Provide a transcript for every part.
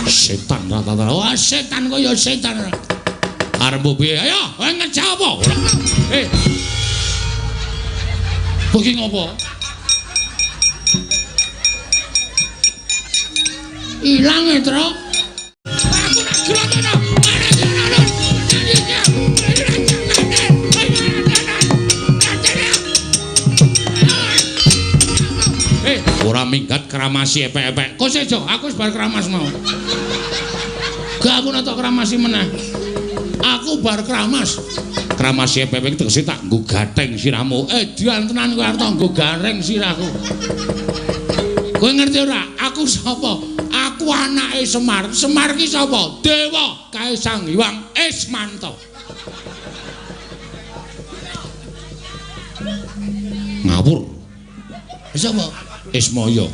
Setan rata-rata. Wah, setan kaya setan. Arep piye? Ayo, kowe ngejak apa? Eh. Kowe iki ngopo? Ilang e, Tru. Aku nak grotono. Ora minggat kramasi epek-epek. Kok sejo, aku wis bar kramas mau. Gak aku nek kramasi meneh. Aku bar kramas. Kramasi epek-epek tegese tak nggo gatheng sirahmu. Dian tenan kowe arep nggo gareng sirahku. Kowe ngerti ora? Aku sapa? Aku anake Semar. Semar ki sapa? Dewa kae Sang Hyang Ismanta. Ngawur. Sapa? Ismaya.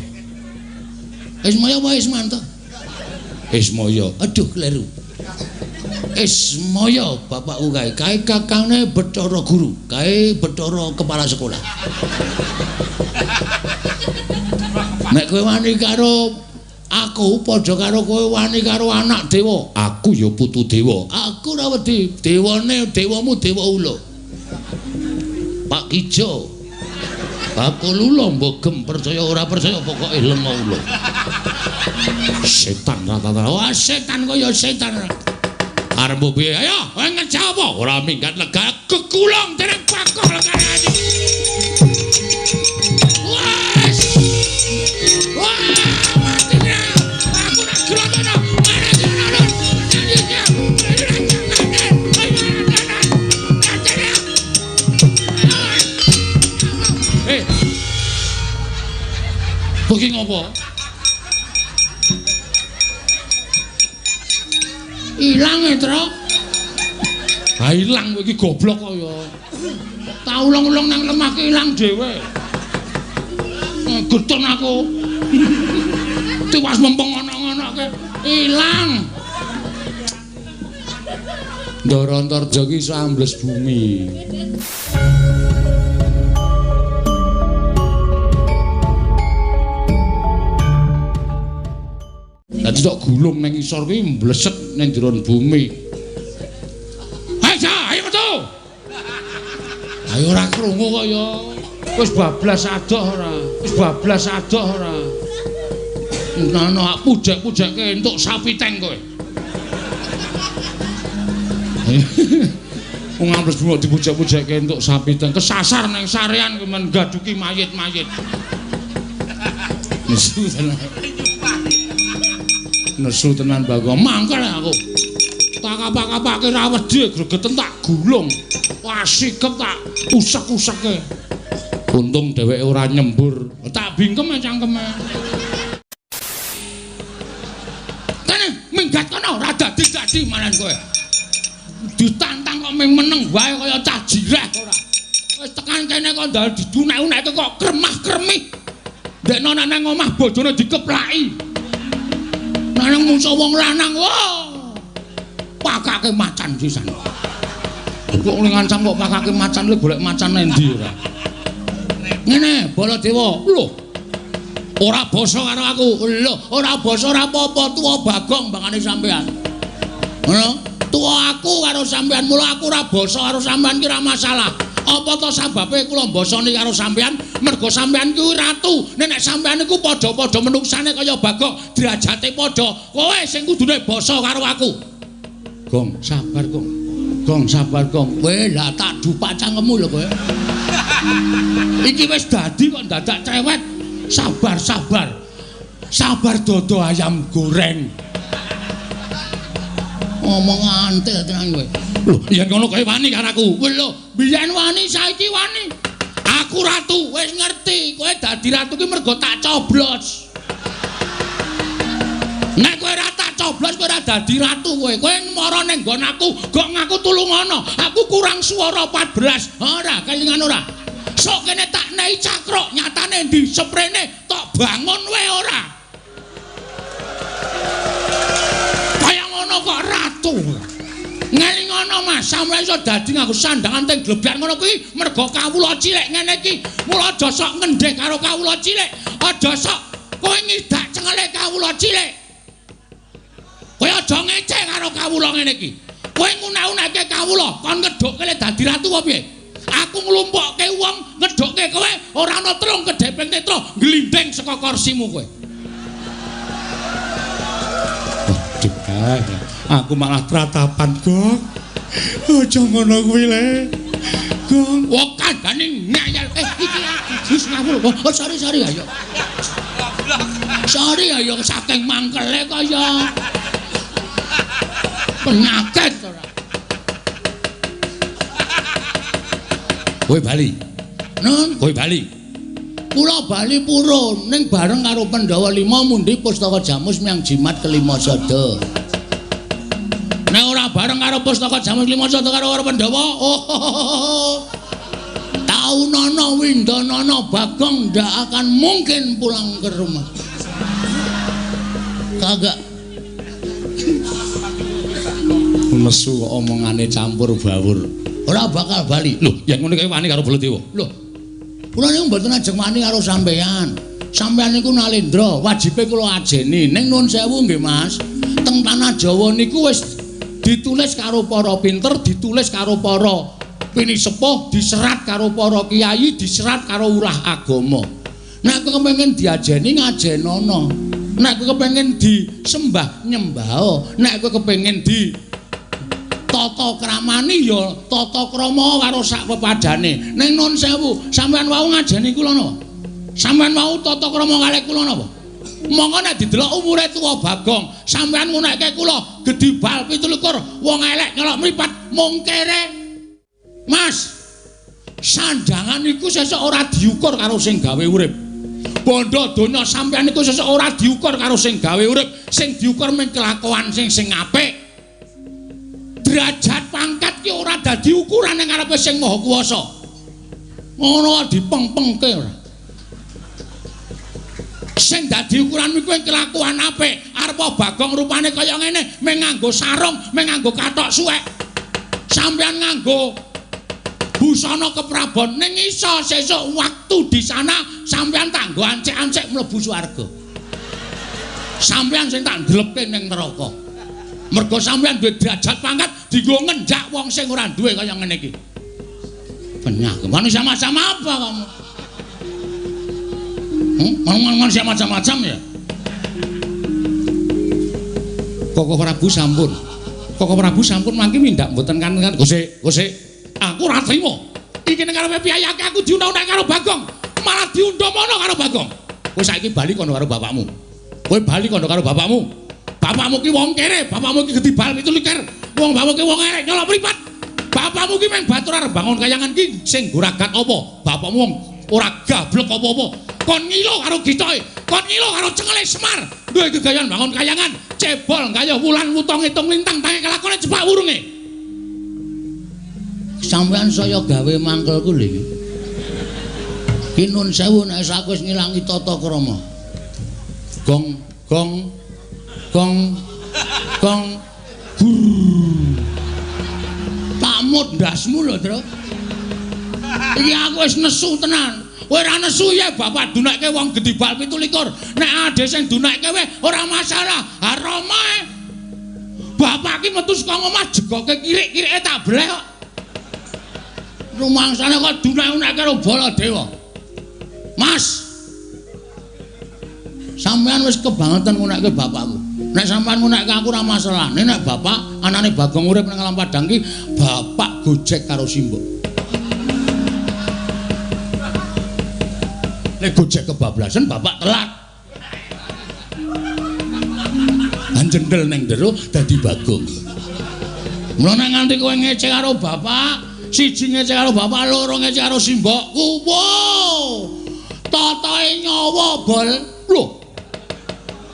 Ismaya apa Ismanta? Ismaya. Aduh kleru. Ismaya bapakku kae, kae kakangne Bathara Guru, kae Bathara kepala sekolah. Nek kowe wani karo aku padha karo kowe wani karo anak dewa. Aku ya putu dewa. Aku ora wedi. Dewane dewamu dewa ula. Pak Kijo. Aku lula mbogem percaya ora percaya pokoke lenga ula. Setan rata-rata. Wah, setan kaya setan. Arep piye? Ayo, kowe ngejak apa? Ora minggat lega kekulung dereng pakoh lekane. Wes. Wah, mati ra. Aku nak grotono. Kowe iki ngopo? Ilang e, Tru. Ha ilang kowe iki goblok kok ya. Tak ulung-ulung nang lemah ki ilang dhewe. Getun aku. Tiwas mempeng ngono-ngonoke ilang. Ndara Antarja ki iso ambles bumi. Dadi tok gulung nang isor kuwi mbleset nang jero bumi. Ayo, ayo metu. Ayo ora krungu kok ya. Wis bablas adoh ora. Wis bablas adoh ora. Ngono pujek-pujekke entuk sapi teng kowe. Wong ambles bumi dipujek-pujekke entuk sapi teng. Kesasar nang sarean kuwi men gaduki mayit-mayit. Nesu tenan. Nesu tenan Bagong. Mangkel aku. Tak kapak-kapake ra wedi gregeten tak gulung. Wah sikep tak usek-useke. Untung dheweke ora nyembur. Tak bingkem cangkeme. Kene minggat kono ora dadi-dadi malan kowe. Ditantang kok ming meneng wae kaya cah jireh ora. Wis tekan kene kok ndal didunek-unekke kok kremah-kremih. Ndekno nang omah bojone dikeplaki. Nang mungso wong lanang, wah. Pakake macan sisan. Kok ngancam kok pakake macan lho golek macan endi ora. Ngene, Baladewa. Lho. Ora basa karo aku. Lho, ora basa ora apa-apa, tuwa Bagong bangane sampean. Ngono? Tuwa aku karo sampean, mula aku ora basa karo sampean ki ora masalah. Apa to sababe kula mbasani karo sampean? Mergo sampean kuwi ratu. Nek sampean iku padha-padha menungsane kaya Bagong, derajate padha. Kowe sing kudune basa karo aku. Gong, sabar, Gong. Gong, sabar, Gong. Kowe lah tak dupak cangkemmu lho kowe. Iki wis dadi kok dadak cewek. Sabar, sabar. Sabar dodo ayam goreng. Ngomong antel tenan kowe. Lho, yen ngono kowe wani karo aku. Lho, biyen wani saiki wani. Aku ratu, wis ngerti. Kowe dadi ratu ki mergo tak coblos. Nek kowe ora tak coblos kowe ora dadi ratu kowe. Kowe mara ning nggon aku, gok ngaku tulungono. Aku kurang swara 14. Ora, kelingan ora. Sok kene tak nei cakruk, nyatane ndi seprene tok bangun wae ora. Kaya ngono kok ratu. Ngelingono Mas, sampeyan iso dadi nganggo sandangan teng glebyar ngono kuwi mergo kawula cilik ngene iki. Mula aja sok ngendheh karo kawula cilik. Aja sok kowe ngidak cengele kawula cilik. Aja ngece karo kawula ngene iki. Kowe ngunek-unekke kawula, kon ngedhukke le dadi ratu apa piye? Aku nglumpukke wong ngedhukke kowe ora ana telung kedheping netra glindhing saka kursimu kowe. Waduh, aku malah tratapan, Gong. Aja ngono kuwi le. Gong, wong kandhane ngeyel. Iki wis ngawur. Oh, sorry ayo. Sorry ayo saking mangkele kaya penyakit ora. Kowe bali. Nun, kowe bali. Kula bali purun ning bareng karo Pandhawa 5 mundi pustaka Jamus miyang jimat kelima sada. Nek ora bareng karo pustaka Jamus lima sada karo Pandhawa, oh. Taunana windanana Bagong ndak akan mungkin pulang ke rumah. Kagak. Nesu kok omongane campur bawur. Ora bakal bali. Lho, yen ngono kae wani karo Baladewa. Lho. Kula niku mboten ajeng wani karo sampeyan. Sampeyan niku nalendra, wajibe kula ajeni. Ning nuwun sewu nggih, Mas. Teng tanah Jawa niku wis ditulis karo para pinter, ditulis karo para pinisepuh, diserat karo para kiai, diserat karo ulah agama. Nek kowe kepengin diajeni ngajenono. Nek kowe kepengin disembah nyembah. Nek kowe kepengin di tata kramani ya tata krama karo sak pepadane. Ning nun sewu, sampeyan wau ngajeni kula napa? Sampeyan wau tata krama kalih kula napa? Monggo nek didelok umure tuwa Bagong, sampeyan ngunekke kula gedhi bal 27, wong elek nyelok mripat mung kere. Mas, sandangan iku sesuk ora diukur karo sing gawe urip. Bondo donya sampeyan iku sesuk ora diukur karo sing gawe urip, sing diukur mung kelakuan sing apik. Derajat pangkat ki ora dadi ukuran ning ngarepe sing Maha Kuwasa. Ngono dipengpengke ora. Sing dadi ukuran kuwi kelakuan apik. Arep Bagong rupane kaya ngene, mung nganggo sarung, mung nganggo kathok suwek. Sampeyan nganggo busana keprabon ning iso sesuk waktu di sana sampeyan tak nggo ancik-ancik mlebu swarga. Sampeyan sing tak ndlepke ning neraka. Mergo sampeyan duwe derajat pangkat dienggo ngenjak wong sing ora duwe kaya ngene iki. Penyakit manusia macam apa kamu? Manusia macam-macam ya. Koko Prabu sampun. Koko Prabu sampun mangke mindak mboten kan Gosek, gosek. Aku ora trimo. Iki ning karepe piyayake aku diundang-undang karo Bagong, malah diundang mono karo Bagong. Kowe saiki bali kono karo bapakmu. Kowe bali kono karo bapakmu. Bapakmu ki wong kere, bapakmu ki gedhi bal 27. Wong bapakmu ki wong elek nyolok mripat. Bapakmu ki mung batur arep bangun kayangan ki sing goragat apa? Bapakmu wong ora gablek apa-apa. Kon ngilo karo gitoke, kon ngilo karo cengele Semar. Duwe gegayan bangun kayangan, cebol gayuh wulan wuta ngitung lintang tangi kelakone jepak wurunge. Sampeyan saya gawe mangkelku lho iki. Ki nun sewu nek aku wis ngilangi tata krama. Gong gong gong gong gur. Takmut ndasmu lho, Tru. Iki aku wis nesu tenan. Kowe ora nesu ya bapak dunekke wong gedhi bal 27. Nek ade sing dunekke kowe ora masalah. Ha Rama. Bapak ki metu saka omah jegoke kirik-kirike tak bleh kok. Rumangsane kok dunek-unekke karo Baladewa. Mas. Sampeyan wis kebangetan ngunekke bapakku. Nek sampeyan ngunekke aku ora masalah. Nek bapak anane Bagong urip nang alam padang ki bapak gojek karo simbok. Nek gojek kebablasan bapak telat. Anjendel ning jero dadi Bagong. Mula nek nganti kowe ngece karo bapak, siji ngece karo bapak, loro ngece karo simbokku. Wow. Totoe nyawa bol. Lho.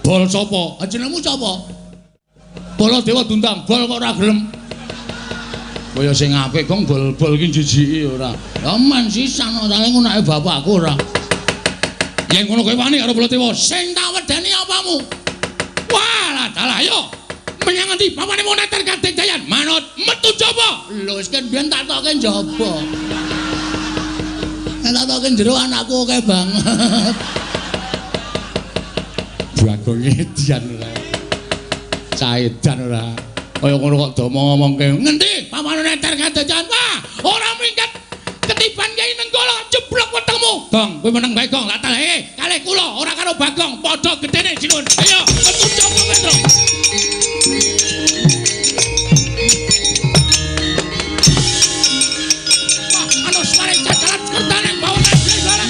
Bol sapa? Jenengmu sapa? Baladewa diundang, bol kok ora gelem. Kaya sing apik gong bol-bol iki jijiki ora. Ya men sisan kok ngunake bapakku ora. Yen ngono kowe wani karo Baladewa, sing tak wedeni apamu? Wah, dalah ayo. Menyang ngendi bapane moneter Kadeng Jayan? Manut metu jaba. Lho wis ken biyen tak tokke njaba. Nek tak tokke jero anakku akeh banget. Bagong edian ora. Cah edan ora. Kaya ngono kok do ngomongke. Ngendi pamanane ter kadajan? Wah, ora minggat. Ketiban Kyai Nenggala jeblok wetengmu. Gong, kowe meneng bae Gong. Lah talehe kalih kula ora karo Bagong, padha gedene sinuwun. Ayo, metu Joko Petro. Wah, ana suara jajaran kertane bawa suara.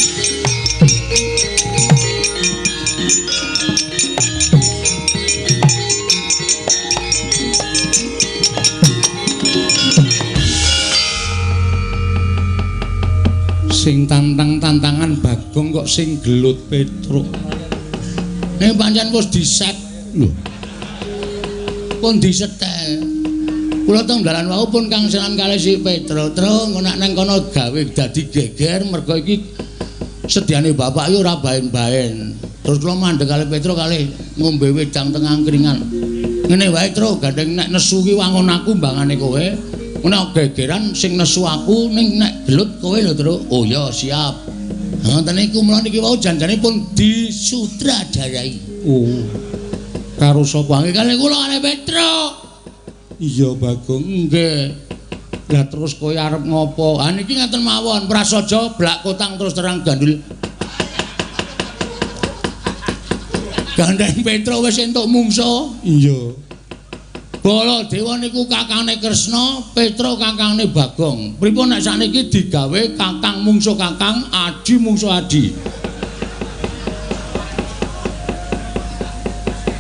Sing tantang-tantangan Bagong kok sing gelut Petruk. Nek pancen wis diset lho. Pun disetel. Kula teng dalan wau pun kangselan kalih si Petruk. Truk ngono nang kono gawe dadi geger mergo iki sediane bapak iki ora baen-baen. Terus kula mandheg kalih Petruk kalih ngombe wedang teng angkringan. Ngene wae Truk, gandeng nek nesu ki wangun aku mbangane kowe. Nek gegeran sing nesu aku ning nek gelut kowe lho Truk. Oh ya siap. Ngoten niku mula niki wau janjane pun disutradarai. Oh. Karo sapa? Nggih kalih kula kalih Petruk. Iya Bagong. Nggih. Lah terus kowe arep ngopo? Ah niki ngaten mawon, prasaja blak kotang terus terang gandul. Gandeng Petruk wis entuk mungsuh. Iya. Baladewa niku kakangne Kresna, Petruk kakangne Bagong. Pripun nek sakniki digawe kakang mungsuh kakang, adi mungsuh adi.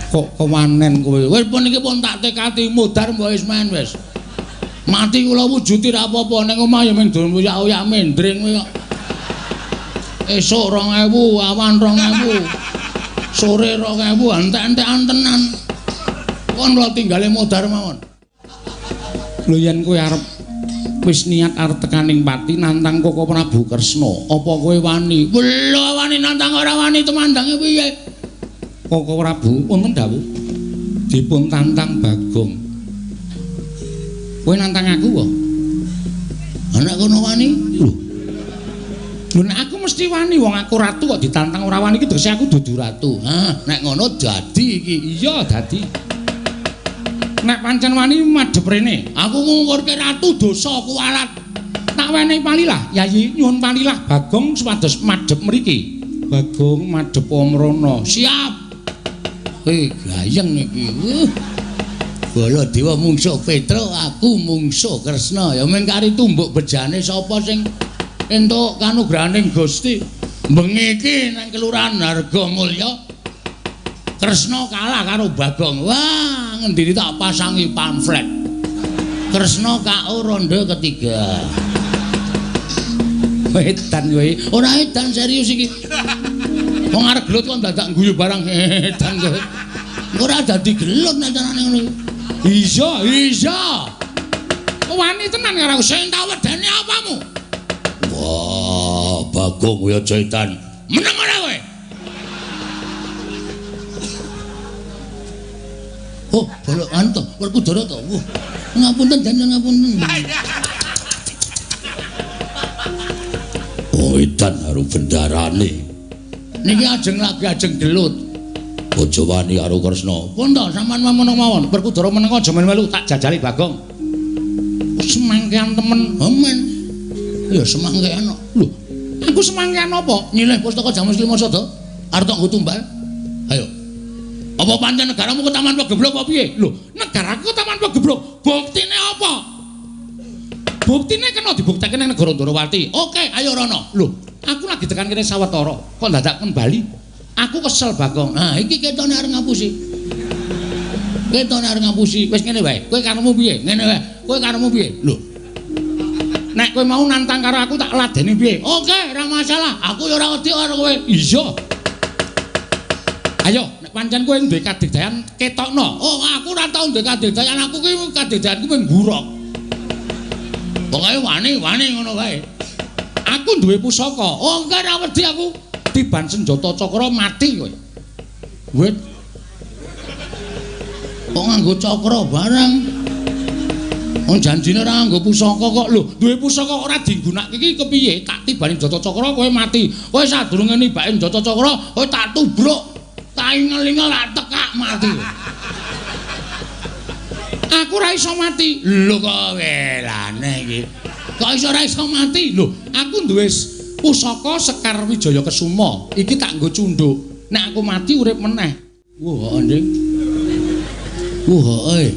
Kok kewanen kowe? Wis pun iki pun tak tekati mudhar mbok wis men wis. Mati kula wujuti ra apa-apa ning omah ya mung oyak-oyak mendring kowe kok. Esuk 2000, awan 2000. Sore 2000, entek-entekan tenan. Kon kula tinggale modar mawon. Lho yen kowe arep wis niat arep tekaning pati nantang Koko Prabu Kresna, apa kowe wani? Lho wani nantang ora wani tumandange piye? Koko Prabu wonten dawuh dipun tantang Bagong. Kowe nantang aku kok? Nek kono wani? Lho. Lho nek aku mesti wani wong aku ratu kok ditantang ora wani iki tegese aku dudu ratu. Hah, nek ngono dadi iki. Iya dadi. Nek pancen wani madhep rene, aku ngungkurke ratu dosa kuwalat. Tak wenehi palilah, Yayi nyuwun palilah Bagong supados madhep mriki. Bagong madhep mrono. Siap. Gayeng iki. Baladewa mungsuh Petruk, aku mungsuh Kresna. Ya mung kari tumbuk bejane sapa sing entuk kanugrahaning Gusti. Bengi iki nang Kelurahan Hargomulya Kresna kalah karo Bagong. Wah, ngendiri tak pasangi pamflet. Kresna KO ronde ketiga. Edan kowe. Ora edan serius iki. Wong arep gelut kok dadak guyu barang edan kowe. Ora dadi gelut nek carane ngono. Iya, iya. Wani tenan karo aku sing tak wedeni apamu? Wah, Bagong kowe aja edan. Meneng ora kowe? Oh, bolok anu to, Werkudara to. Wah, ngapunten jangan ngapunten. Oh, edan karo bendarane. Niki ajeng lagi ajeng gelut. Aja wani karo Kresna. Pun to, sampean meneng mawon. Werkudara meneng aja melu tak jajali Bagong. Semangkean temen. Amen. Ya semangkean kok. Lho, aku semangkean apa? Nyilih pustaka Jamus Lima Sada. Arep tok nggo tumbal. Ayo. Apa pancen negaramu ketaman pegeblok apa piye? Lho, negaraku ketaman pegeblok. Buktine apa? Buktine kena dibuktekke nang negara Ndorowati. Oke, ayo rono. Lho, aku lagi tekan kene sawetara, kok dadak kembali. Aku kesel Bagong. Nah, iki ketone arep ngapusi. Ketone arep ngapusi. Wis ngene wae. Kowe karepmu piye? Ngene wae. Kowe karepmu piye? Lho. Nek kowe mau nantang karo aku tak ladeni piye? Oke, ora masalah. Aku ya ora wedi karo kowe. Iya. Ayo, nek pancen kowe duwe kadigdayan ketokno. Oh, aku ora tau duwe kadigdayan. Aku ki kadigdayanku mung ngurok. Pokoke wani-wani ngono wae. Aku duwe pusaka. Oh, enggak ora wedi aku. Tiban senjata cakra mati kowe. Wit. Kok nganggo cakra barang? Wong janjine ora nganggo pusaka kok. Lho, duwe pusaka ora digunakake iki kepiye? Tak tibani senjata cakra kowe mati. Kowe sadurunge nibake senjata cakra, kowe tak tubruk. Tak ingel-ingel tak tekak mati. Aku ora iso mati. Lho kok welane iki. Kok iso ora iso mati? Lho, aku duwe pusaka Sekar Wijaya Kesuma. Iki tak nggo cunduk. Nek aku mati urip meneh. Wah, anjing. Wah, eh.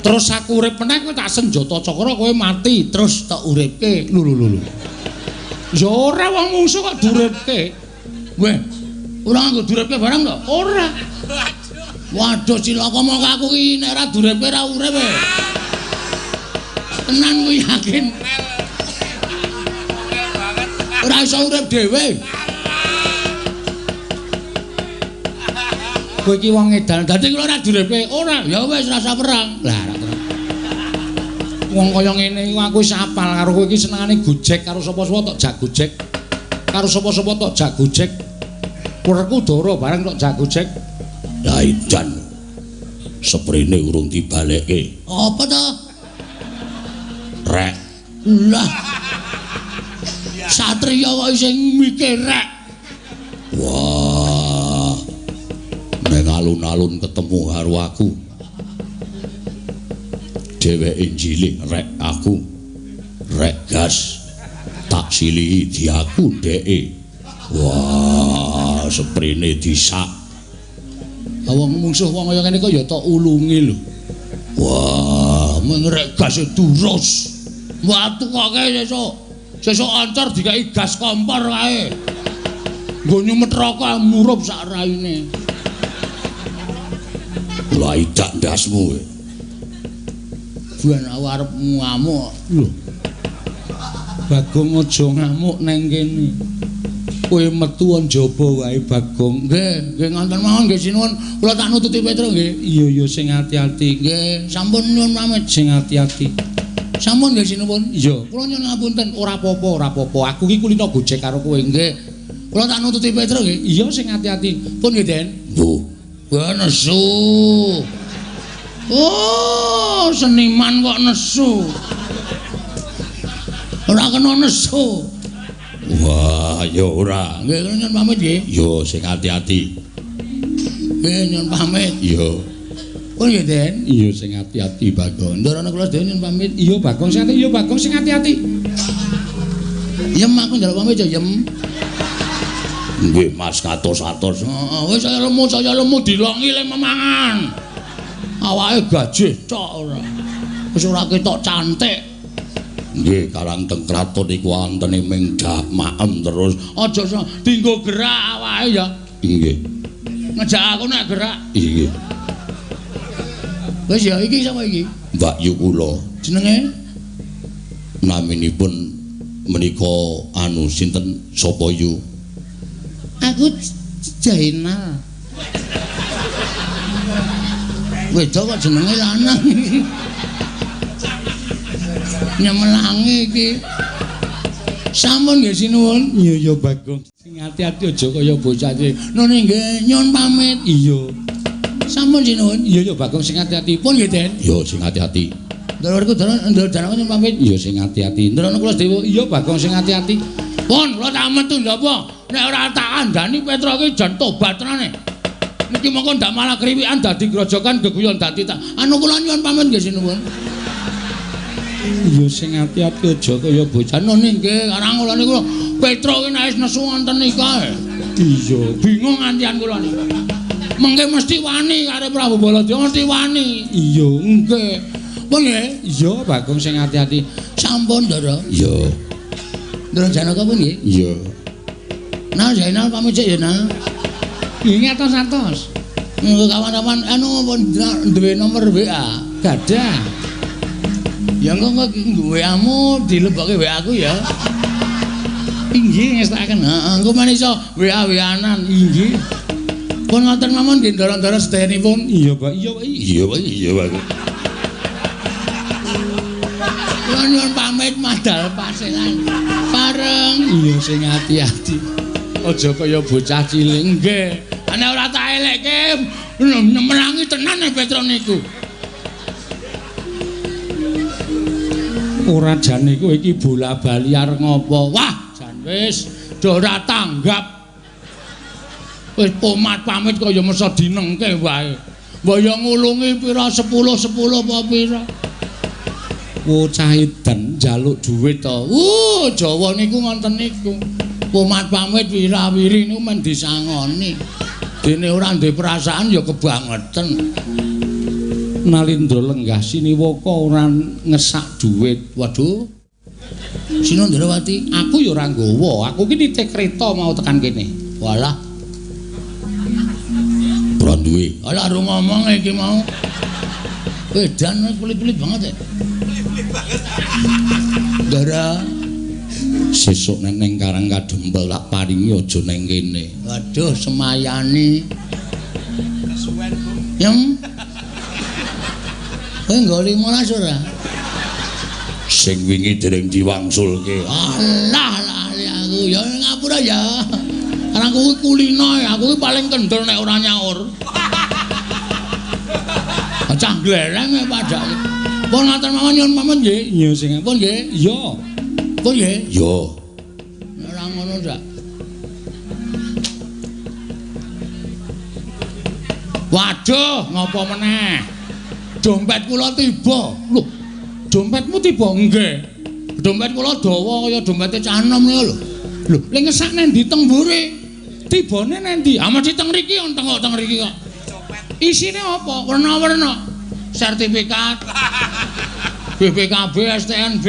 Terus aku urip meneh kowe tak senjata cakra kowe mati terus tak uripke. Lho lho lho. Ya ora wong mungsuh kok duripke. Weh, ora nganggo duripke barang to? Ora. Waduh cilaka mongko aku iki nek ora duripke ora urip e. Tenan kuwi yakin. Ora iso urip dhewe. Kowe iki wong edan, dadi kula ora duripke. Ora, ya wis rasa perang. Lah ora terus. Wong kaya ngene iku aku wis apal karo kowe iki senengane gojek karo sapa-sapa tok jak gojek. Karo sapa-sapa tok jak gojek. Werkudara bareng tok jak gojek. Lah edan. Seprene urung dibalekke. Apa to? Rek. Lah. Satriya kok isih mikir rek. Wah. Ning alun-alun ketemu karo aku. Dheweke njilih rek aku. Rek gas. Tak silihi diaku dheke. Wah, seprene disak. Wong mungsuh wong kaya ngene kok ya tok ulungi lho. Wah, mengrek gas durus. Watu kok sesuk. Sesuk ancor dikai gas kompor kae. Nggo nyumet rokok murup sak raine. Lah idak ndasmu kowe. Buan aku arep ngamuk. Lho. Bagong aja ngamuk neng kene. Kowe metu njaba wae Bagong. Nggih, nggih ngonten mawon nggih sinuwun. Kula tak nututi Petro nggih. Iya iya sing ati-ati. Nggih, sampun nyuwun pamit sing ati-ati. Sampun nggih sinuwun. Iya, kula nyuwun ngapunten. Ora apa-apa, ora apa-apa. Aku iki kulino gojek karo kowe. Nggih. Kula tak nututi Petro nggih. Iya sing ati-ati. Pun nggih, Den. Mbuh. Wah nesu. Oh, seniman kok nesu. Ora kena nesu. Wah, ya ora. Nggih, kula nyuwun pamit nggih. Yo sing ati-ati. Nggih, nyuwun pamit. Iya. Pun nggih, Den. Iya sing ati-ati, Bagong. Ndarana kula sedaya nyuwun pamit. Iya, Bagong sing ati. Iya, Bagong sing ati-ati. Yem aku njaluk pamit ya, Yem. Nggih, Mas katos-atos. Heeh, wis saya lemu dilongi le memangan. Awake gajih tok ora. Wis ora ketok cantik. Nggih, karang teng kraton iku wontene ming maem terus. Aja dinggo gerak awake ya. Nggih. Ngejak aku nek gerak. Nggih. Wis ya iki sapa iki? Mbak Yu kula. Jenenge? Naminipun menika anu sinten sapa yu? Aku Jainal. Wedok kok jenenge lanang. Nyemelangi iki. Sampun nggih sinuwun. Iya iya Bagong. Sing ati-ati aja kaya bocah iki. Nune nggih nyuwun pamit. Iya. Sampun sinuwun. Iya iya Bagong sing ati-ati. Pun nggih, Den. Iya sing ati-ati. Ndorku dalan dalan nyuwun pamit. Iya sing ati-ati. Ndrono kula sedewa. Iya Bagong sing ati-ati. Pun kula tak metu ndapa. Nek ora tak kandhani Petro iki jan tobat tenane. Niki mongko ndak malah kriwikan dadi grojokan geguyon dadi tak. Anu kula nyuwun pamit nggih sinuwun. Iya sing ati-ati aja kaya bocah nune nggih karang kula niku Petro ki nek wis nesu wonten nika. Iya, bingung ngantian kula niku. Mengke mesti wani karo Prabu Baladewa mesti wani. Iya, nggih. Pun nggih. Iya, Bagong sing ati-ati. Sampun, Ndara. Iya. Ndara Janaka pun nggih. Iya. Nah, Zainal pamit sik ya, Nal. Nggih atos-atos. Nggih kawan-kawan anu pun duwe nomor WA. Gadah. Ya engko WA-mu dilebokke WA aku ya. Inggih ngestakaken. Heeh, engko men iso WA-WA-nan. Inggih. Pun ngoten mawon nggih ndara-ndara sedayanipun. Iya, Pak. Iya, Pak. Iya, Pak. Iya, Pak. Kula nyuwun pamit madal paselan. Pareng. Iya sing ati-ati. Aja kaya bocah cilik. Nggih. Nek ora tak elekke nemelangi tenan nek Petro niku. Ora jane kowe iki bola-bali arep ngopo? Wah, jan wis do ora tanggap. Wis pomat pamit kaya mesa dinengke wae. Mbok yo ngulungi pira 10 10 apa pira. Bocah edan njaluk dhuwit to. Jawa niku ngoten niku. Kumat pamit wirawiri niku men disangoni. Dene ora duwe perasaan ya kebangeten. Nalindra lenggah siniwaka ora ngesak dhuwit. Waduh. Sinandrawati, aku ya ora nggawa. Aku ki nitih kereta mau tekan kene. Walah. Ora duwe. Alah ora ngomong iki mau. Edan pelit-pelit banget ya. Pelit-pelit banget. Ndara sesuk nek ning Karang Kadempel tak paringi aja ning kene. Waduh, semayani. Kesuwen, Bu. Yang kowe nggo 15 ora? Sing wingi dereng diwangsulke. Alah, lali aku ya ngapura ya. Karena aku kulino, aku paling kendel nek ora nyaur. Cah glereng padake. Pun ngaten mawon nyuwun pamit nggih. Iya sing pun nggih. Iya. Pun nggih. Iya. Ora ngono ndak. Waduh, ngopo meneh? Dompet kula tiba. Lho, dompetmu tiba? Nggih. Dompet kula dawa kaya dompete cah enom niku lho. Lho, lha ngesak nang ndi tembure? Tibane nang ndi? Ah mesti teng mriki, tengok teng mriki kok. Isine apa? Werna-werna. Sertifikat. BPKB, STNB.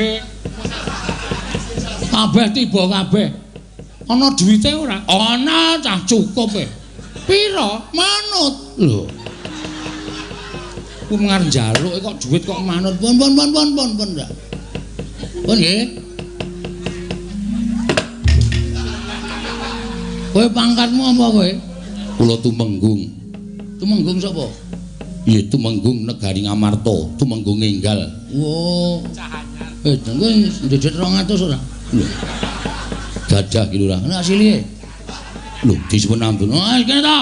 Kabeh tiba kabeh. Ana duwite ora? Ana, cah cukup e. Pira? Manut. Lho. Ku ngarep njaluk kok duit kok manut. Pun pun pun pun pun pun. Pun nggih. Kowe pangkatmu apa kowe? Kula Tumenggung. Tumenggung sapa? Iya, Tumenggung Negari Ngamarta, Tumenggung Enggal. Oh. Kowe ndedhet 200 ora? Lho. Gadah ki lurah. Nek aslihe. Lho, disuwun ampun. Ah, kene ta.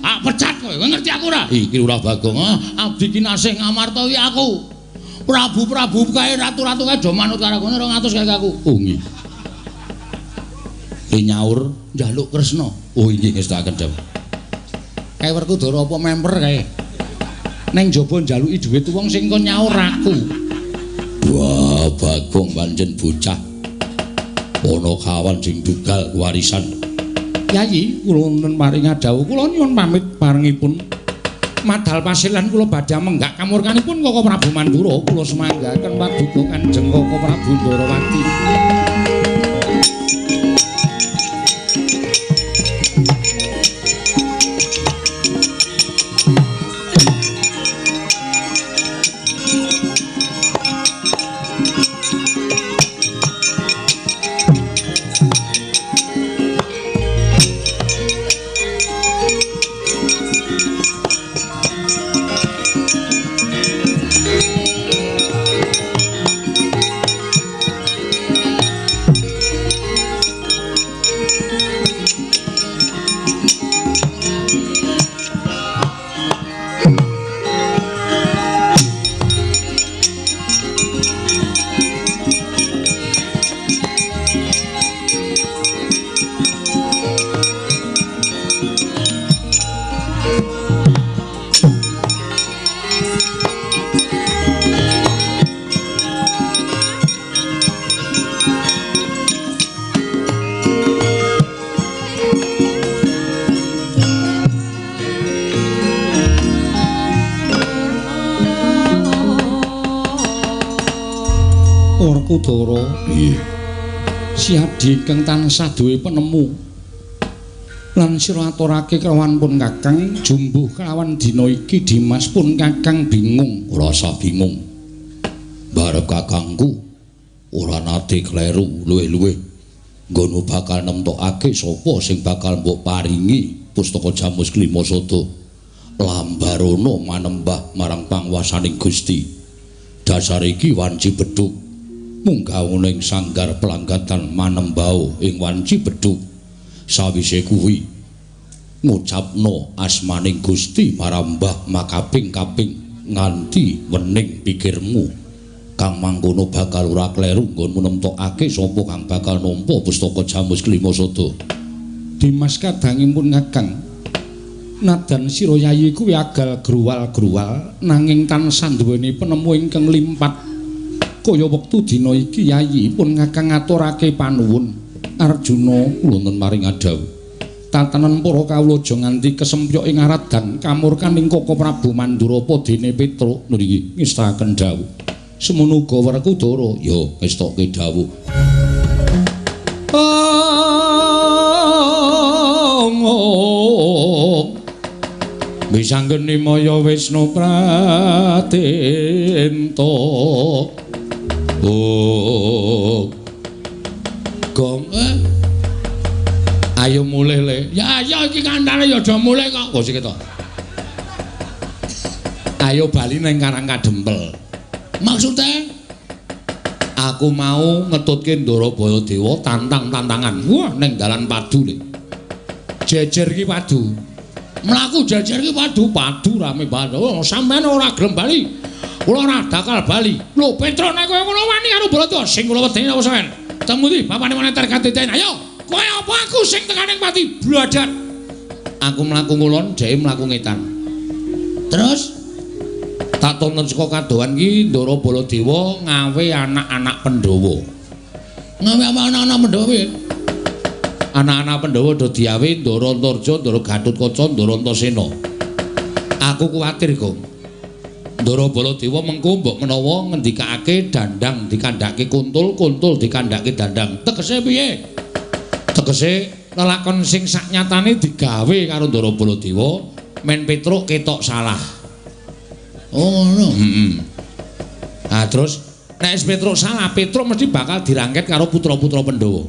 Ah, pecat kowe. Kowe ngerti aku ora? Iki Lurah Bagong. Ah, abdi kinasih Ngamarta iki aku. Prabu-prabu kae ratu-ratu kae do manut karo aku 200 kae aku. Oh nggih. Nyaur njaluk Kresna. Oh inggih ngestakaken dawuh. Kae Werkudara apa memper kae? Neng jaba njaluki dhuwit wong sing kon nyaur aku. Wah, Bagong pancen bocah. Ana kawan sing dugal warisan. Yayi, kula wonten paring dawuh, kula nyuwun pamit parengipun madal pasilan kula badhe menggak kamurkanipun Koko Prabu Mandura. Kula semanggaken paduka Kanjeng Koko Prabu Ndarawati. Werkudara, nggih. Siadi ingkang tansah duwe penemu lan sira aturake kelawan pun Kakang jumbuh kelawan dina iki Dimas pun Kakang bingung. Ora usah bingung. Barep kakangku ora nate kleru luwih-luwih nggono bakal nemtokake sapa sing bakal mbok paringi pustaka Jamus Klima Sada lambarana manembah marang pangwasaning Gusti. Dasar iki wanci bedhug munggah ning sanggar pelanggatan manembao ing wanci bedhug. Sawise kuwi ngucapno asmaning Gusti marambah makaping-kaping nganti wening pikirmu kang mangkono bakal ora kleru nggonmu nemtokake sapa kang bakal nampa pustaka Jamus Klima Sada. Dimas kadangipun Kakang Nadan sira Yayi kuwi agal gruwal-gruwal nanging tansah duweni penemu ingkang limpat. Kaya wektu dina iki Yayi pun ngakang ngaturake panuwun. Arjuna wonten maring adhawuh. Tatanan para kawula aja nganti kesempyok ing aradan kamurkaning Koko Prabu Mandurapa dene Petruk nriki ngestaken dawuh. Semono uga Werkudara ya ngestokke dawuh. Wisanggeni maya Wisnu Pratenta. Oh. Gong ayo mulih le. Ya ayo iki kandhane ya aja mulih kok. Kok sik to. Ayo bali ning Karang Kadempel. Maksude aku mau ngetutke Ndara Baladewa tantang-tantangan. Wah ning dalan padu le. Jejer iki padu. Mlaku jejer iki padu, padu rame banget. Oh, sampean ora gelem bali. Kula ora bakal bali. Lho Petruk nek kowe ngono wani karo Baladewa sing kula wedeni apa sampean? Temu ndi bapane moneter katiten. Ayo, kowe apa aku sing tekaning pati bladat. Aku mlaku ngulon, dheke mlaku ngetan. Terus tak tonton saka kadohan ki Ndara Baladewa ngawe anak-anak Pandhawa. Ngawe apa anak-anak Pandhawa piye? Anak-anak Pandhawa do diawe Ndara Antarja, Ndara Gatotkaca, Ndara Antasena. Aku kuwatir, Gong. Ndara Baladewa mengko mbok menawa ngendikake dandang dikandhake kuntul, kuntul dikandhake dandang. Tegese piye? Tegese lelakon sing saknyatane digawe karo Ndara Baladewa men Petruk ketok salah. Oh ngono. Heeh. Ah terus nek wis Petruk salah, Petruk mesti bakal dirangket karo putra-putra Pandhawa.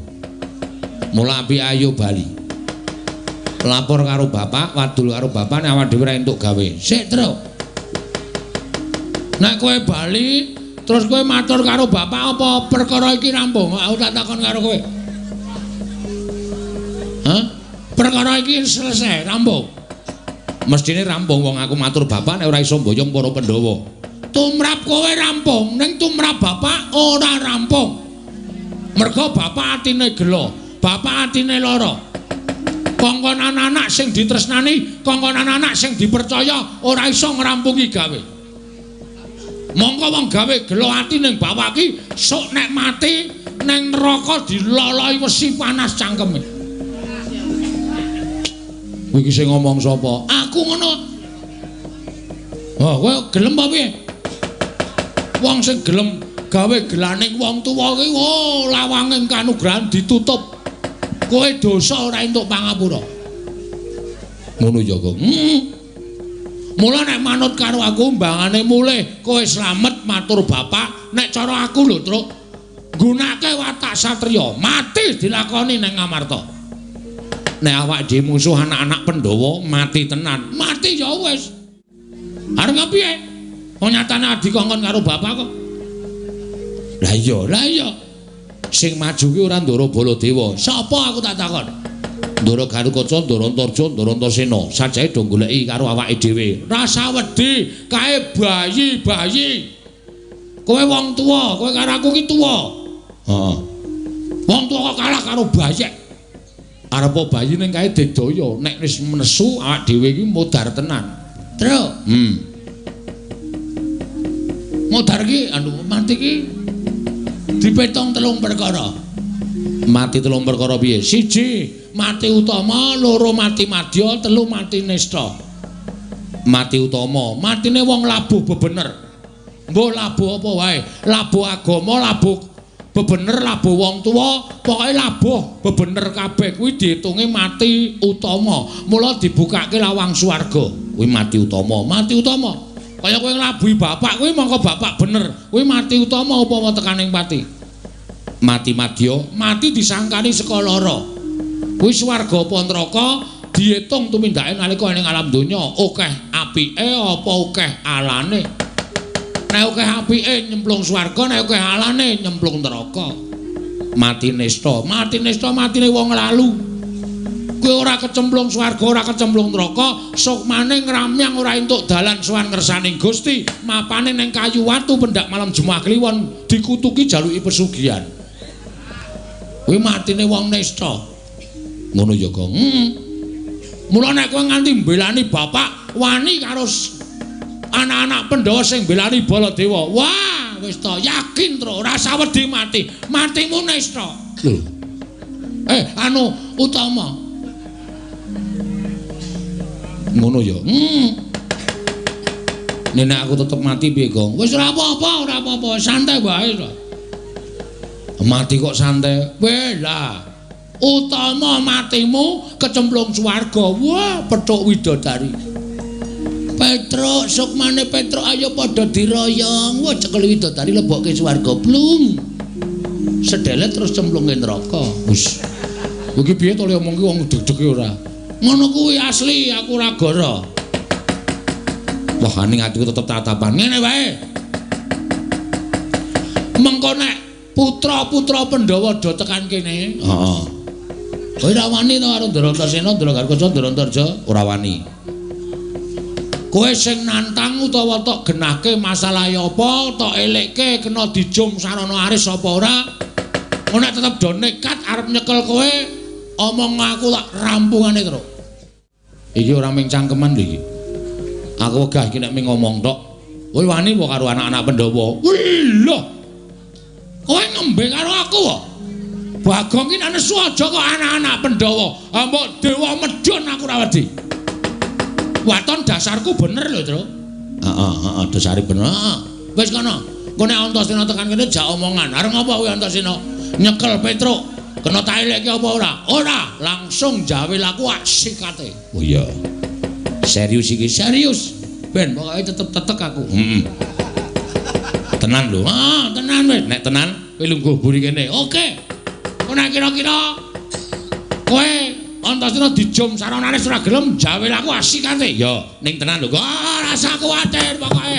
Mula api ayo bali. Lapor karo bapak, wadul karo bapak nek awak dhewe ora entuk gawe. Sik, Truk. Nek kowe bali terus kowe matur karo bapak apa perkara iki rampung? Aku tak takon karo kowe. Hah? Perkara iki selesai, rampung. Mestine rampung wong aku matur bapak nek ora iso mboyong para Pandhawa. Tumrap kowe rampung, ning tumrap bapak ora rampung. Mergo bapak atine gelo, bapak atine lara. Kongkon anak-anak sing ditresnani, kongkon anak-anak sing dipercaya ora iso ngrampungi gawe. Mongko wong gawe gelo ati ning bapak iki sok nek mati ning neraka diloloi wesi panas cangkeme. Kowe iki sing ngomong sapa? Aku ngono. Oh, kowe gelem apa piye? Wong sing gelem gawe gelaning wong tuwa kuwi, oh, lawange kanugrahan ditutup. Kowe dosa ora entuk pangapura. Ngono ya, Gong. Mula nek manut karo aku mbangane mulih kowe slamet matur bapak, nek cara aku lho, Truk. Nggunake watak satriya, mati dilakoni ning Ngamarta. Nek awak dhewe musuh anak-anak Pandhawa mati tenan. Mati ya wis. Arep piye? Wong nyatane adi kongkon karo bapak kok. Lah iya, lah iya. Sing maju ki ora Ndara Baladewa. Sapa aku tak takon? Ndara Gatotkaca, Ndara Antarja, Ndara Antasena. Sajae do goleki karo awake dhewe. Rasa wedi kae bayi-bayi. Kowe wong tuwa, kowe karo aku ki tuwa. Heeh. Wong tuwa kok kalah karo bayek. Arepa bayi ning kae digdaya, nek wis nesu awak dhewe iki modar tenan. Truk. Modar ki anu mati ki dipetong telung perkara. Mati telung perkara piye? Siji, mati utama, loro mati madya, telu mati nista. Mati utama, matine wong labuh bebener. Mbuh labuh apa wae, labuh agama, labuh bebener, labuh wong tuwa, pokoke labuh bebener kabeh kuwi diitunge mati utama. Mula dibukake lawang swarga. Kuwi mati utama, mati utama. Kaya kowe nglabuhi bapak kuwi mongko bapak bener. Kuwi mati utama upama tekaning pati. Mati madya, mati disangkani saka lara. Kuwi swarga apa neraka diitung tumindake nalika ning alam donya, akeh apike apa akeh alane. Nek akeh apike nyemplung swarga, nek akeh alane nyemplung neraka. Mati nista, mati nista matine wong lalu. Kowe ora kecemplung swarga, ora kecemplung neraka, sukmane ngramyang ora entuk dalan sowan ngersaning Gusti, mapane ning kayu watu pendak malam Jumat Kliwon dikutuki jaluki pesugihan. Kuwi matine wong nista. Ngono ya, Gong. Mula nek kowe nganti mbelani bapak wani karo anak-anak Pandhawa sing mbelani Baladewa. Wah, wis to yakin Tru, ora usah wedi mati. Matimu nesta. Lho. Anu Utama. Ngono ya. Nek aku tetep mati piye, Gong? Wis ora apa-apa, ora apa-apa, santai wae to. Mati kok santai. Weh lah. Utama matimu kecemplung swarga. Wah, pethuk widodari. Petruk, sukmane Petruk ayo padha diroyong. Wah, cekel widodari lebokke swarga. Blung. Sedelet terus cemplungke neraka. Wis. Iki piye to le omong ki wong deg-dege ora? Ngono kuwi asli, aku ora goro. Wah, ning atiku tetep tatapan. Ngene wae. Mengko nek putra-putra Pandhawa do tekan kene. Heeh. Kowe ora wani to karo Ndaratasena, Ndaragarkaca, Ndarantarja? Ora wani. Kowe sing nantang utawa tok genahke masalahe apa, tok elekke kena dijum sarana aris apa ora? Nek tetep do nekat arep nyekel kowe, omong aku tak rampungane terus. Iki ora mung cangkeman lho iki. Aku wegah iki nek mung ngomong tok. Kowe wani apa karo anak-anak Pandhawa? Wih lho. Kowe ngembe karo aku kok. Bagong ki nek nesu aja kok anak-anak Pandhawa. Mbok dewa medhun aku ora wedi. Waton dasarku bener lho, Tru. Heeh, heeh, dasare bener. Heeh. Wis kono. Engko nek Antasena tekan kene jak omongan. Arep ngopo kuwi Antasena? Nyekel Petruk. Kena tak elekke apa ora? Ora, langsung jawil aku sikate. Oh iya. Serius iki, serius. Ben pokoke tetep tetek aku. Heeh. Tenan lho. Ah, tenan wis. Nek tenan kowe lungguh buri kene. Oke. Kok nek kira-kira kowe Antasena dijum saranane ora gelem jawil aku asikate. Ya, ning tenan lho. Ah, rasa kuwatir pokoke.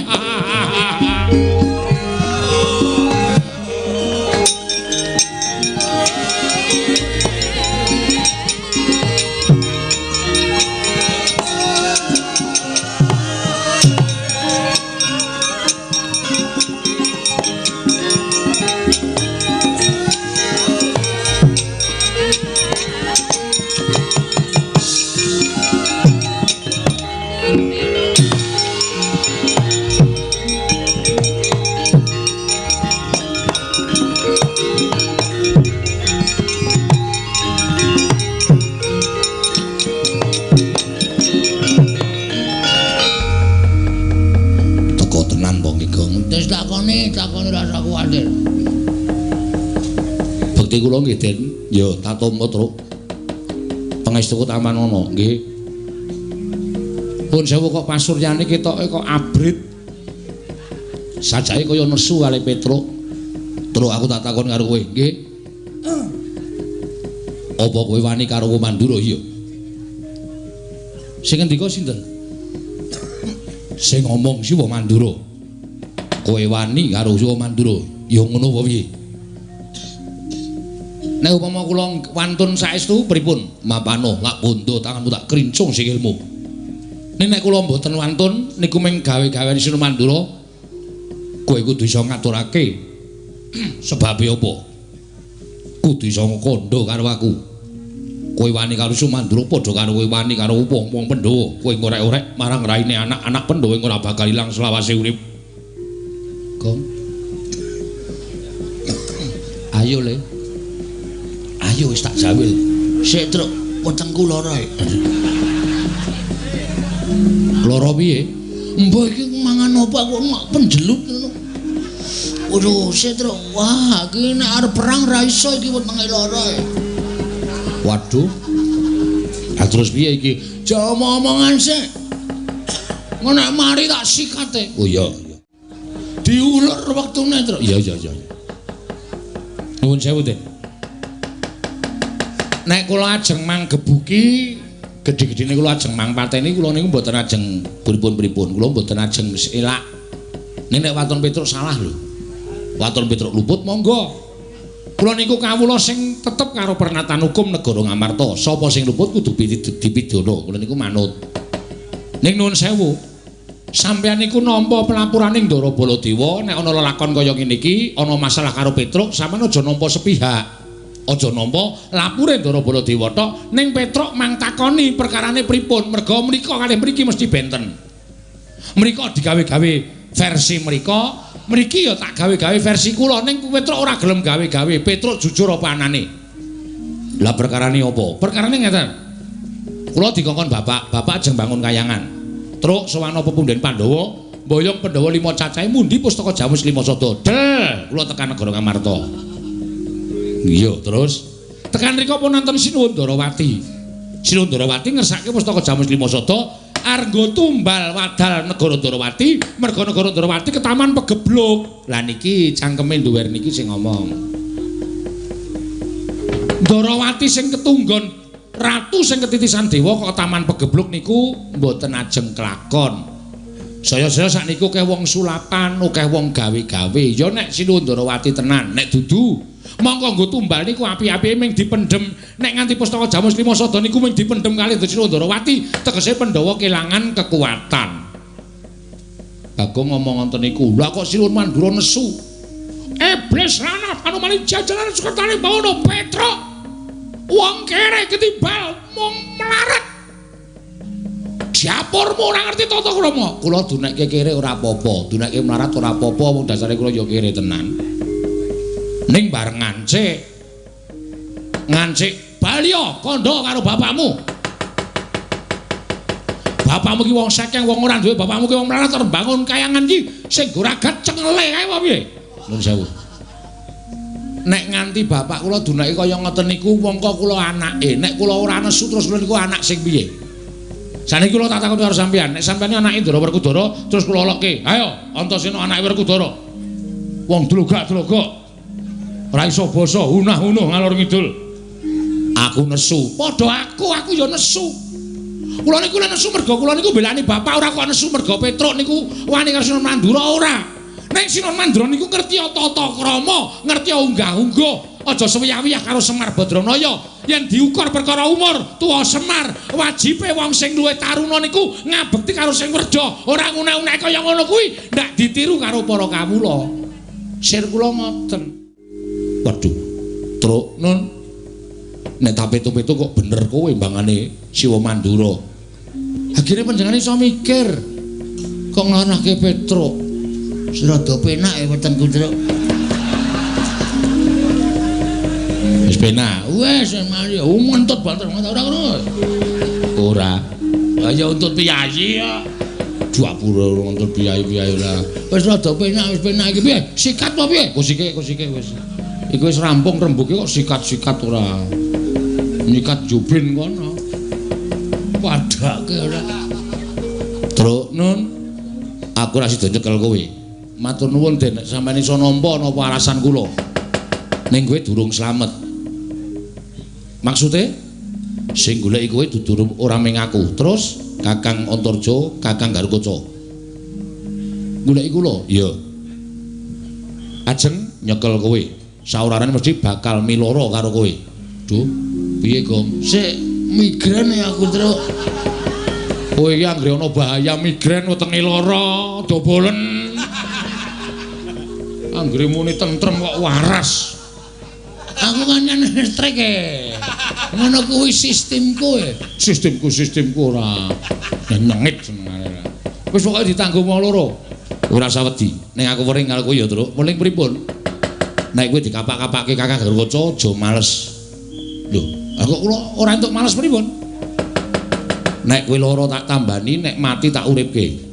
Bekti kula nggih Den, ya tak tampa Truk. Pangestuku tamanana nggih. Pun sewu kok pasuryane ketoke kok abrit. Sajake kaya nesu kali Petruk. Truk aku tak takon karo kowe, nggih. Apa kowe wani karo Mandura iya? Sing ngendika sinten? Sing ngomong Siwa Mandura. Kowe wani karo Siwa Mandura, ya ngono apa piye? Nek upama kula wantun saestu pripun? Mapano lak bondo tanganmu tak krincung sikilmu. Nek kula mboten wantun niku mung gawe-gawean Siwa Mandura, kowe kudu iso ngaturake. Sebabe apa? Kudu iso kandha karo aku. Kowe wani karo Siwa Mandura padha karo kowe wani karo wong-wong Pandhawa. Kowe ngorek-orek marang raine anak-anak Pandhawa ora bakal ilang selawase urip. Gong. Ayo le. Ayo wis tak jawil. Sik Truk, wetengku lara. Lara piye? Mbah iki mangan apa aku mak penjelut ngono. Waduh, sik Truk. Wah, iki nek arep perang ra iso iki wetenge lara. Waduh. Lah terus piye iki? Aja omong-omongan sik. Ngono nek mari tak sikate. Oh iya. Diulur wektune, Truk. Iya iya iya. Nuwun sewu, Den. Nek kula ajeng manggebuki gedhe-gedhene kula ajeng mangpateni kula niku mboten ajeng pripun-pripun. Kula mboten ajeng elak. Nek waton Petruk salah lho. Waton Petruk luput monggo. Kula niku kawula sing tetep karo pernatan hukum negara Ngamarta. Sapa sing luput kudu dipidana. Kula niku manut. Ning nuwun sewu. Sampeyan niku nampa pelapurane Ndara Baladewa nek ana lelakon kaya ngene iki, ana masalah karo Petruk, sampeyan aja nampa sepihak. Aja nampa lapure Ndara Baladewa tok, ning Petruk mang takoni perkarane pripun, merga mrika kalih mriki mesti benten. Mrika digawe-gawe versi mrika, mriki ya tak gawe-gawe versi kula, ning Petruk ora gelem gawe-gawe. Petruk jujur apa anane. Lah perkarane apa? Perkarane ngeten. Kula dikongkon bapak, bapak ajeng bangun kayangan. Truk sowan pepunden Pandhawa, mboyong Pandhawa 5 cacahe mundi pustaka Jamus 5 sada. Del, kula tekan negara Ngamarta. Iya, terus tekan rika pun nonton Sinuwun Darawati. Sinuwun Darawati ngersake pustaka Jamus 5 sada arenggo tumbal wadal negara Darawati, merga negara Darawati ketaman pegebluk. Lah niki cangkeme nduwer niki sing ngomong. Darawati sing ketunggon ratu sing ketitisan dewa kok taman pegebluk niku mboten ajeng kelakon. Saya-saya sakniku akeh wong sulapan, akeh wong gawe-gawe. Ya nek Sinuwun Darawati tenan, nek dudu mongko nggo tumbal niku api-apike ming dipendhem. Nek nganti pustaka Jamus 5 sada niku ming dipendhem kalih Sinuwun Darawati, tegese Pandhawa kelangan kekuatan. Bagong ngomong ngoten niku, lha kok Sinuwun Mandura nesu. Iblis lanang anumani jajaran sukertane bawono Petruk. Wong kere ketimbal mung melarat. Dapurmu ora ngerti tata krama. Kula dunekke kere ora apa-apa, dunekke melarat ora apa-apa, wong dasare kula ya kere tenan. Ning bareng ngancik. Ngancik baliya kandha karo bapakmu. Bapakmu ki wong sekeng, wong ora duwe, bapakmu ki wong melarat arep bangun kayangan iki sing goragat cengele kae apa piye? Nuwun sewu. Nek nganti bapak kula dunake kaya ngoten niku mongko kula anake, nek kula ora nesu terus kula niku anak sing piye? Saniki kula tak takon karo sampeyan, nek sampeyan anake Ndara Werkudara terus kula lokke, ayo Antasena anake Werkudara. Wong dlogak-dlogok. Ora iso basa, hunah-hunuh ngalor ngidul. Aku nesu. Padha aku ya nesu. Kula niku nesu merga kula niku mbelani bapak, ora kok nesu merga Petruk niku wani karo Sinuwun Mandura ora. Nek Sinuwun Mandura niku ngerti tata krama, ngerti unggah-ungguh, aja sewiyah-wiyah karo Semar Badranaya. Yen diukur perkara umur, tuwa Semar, wajibe wong sing luwih taruna niku ngabekti karo sing werja, ora nguna-unake kaya ngono kuwi, ndak ditiru karo para kawula. Sir kula ngoten. Waduh, Truk nun. Nek tak pitu-pitu kok bener kowe mbangane Siwa Mandura. Akhire panjenengane iso mikir kok nglanahke Petruk. Rada penak ya wetengku, Truk. Wis penak. Wis mari ngentut banter ora ngono. Ora. Lah ya untut piyayi ya. Dapure ngentut piyayi-piyayi ora. Wis rada penak, wis penak iki piye? Sikat apa piye? Kusike, kusike wis. Iku wis rampung rembuke kok sikat-sikat ora. Nyikat jubin kono. Padake ora. Truk nun. Aku ora sida nyekel kowe. Matur nuwun Den, nek sampeyan iso nampa napa alasan kula. Ning kowe durung slamet. Maksude sing goleki kowe dudu ora ming aku. Terus Kakang Antarja, Kakang Garukaca. Goleki kula? Iya. Ajeng nyekel kowe. Saurarane mesti bakal miloro karo kowe. Duh, piye, Gong? Sik migrain ya aku, Truk. Kowe iki anggere ana bahaya migrain wetenge lara, dobolen. Anggere muni tentrem kok waras. Aku kan listrik e. Ngono kuwi sistemku e. Sistemku sistemku ora nyengit senengane. Wis pokoke ditanggung wong loro. Ora usah wedi. Ning aku wering karo kowe ya, Truk. Weling pripun? Nek kowe dikapak-kapake Kakang Garukaca aja males. Lho, aku kula ora entuk males pripun? Nek kowe lara tak tambani, nek mati tak uripke.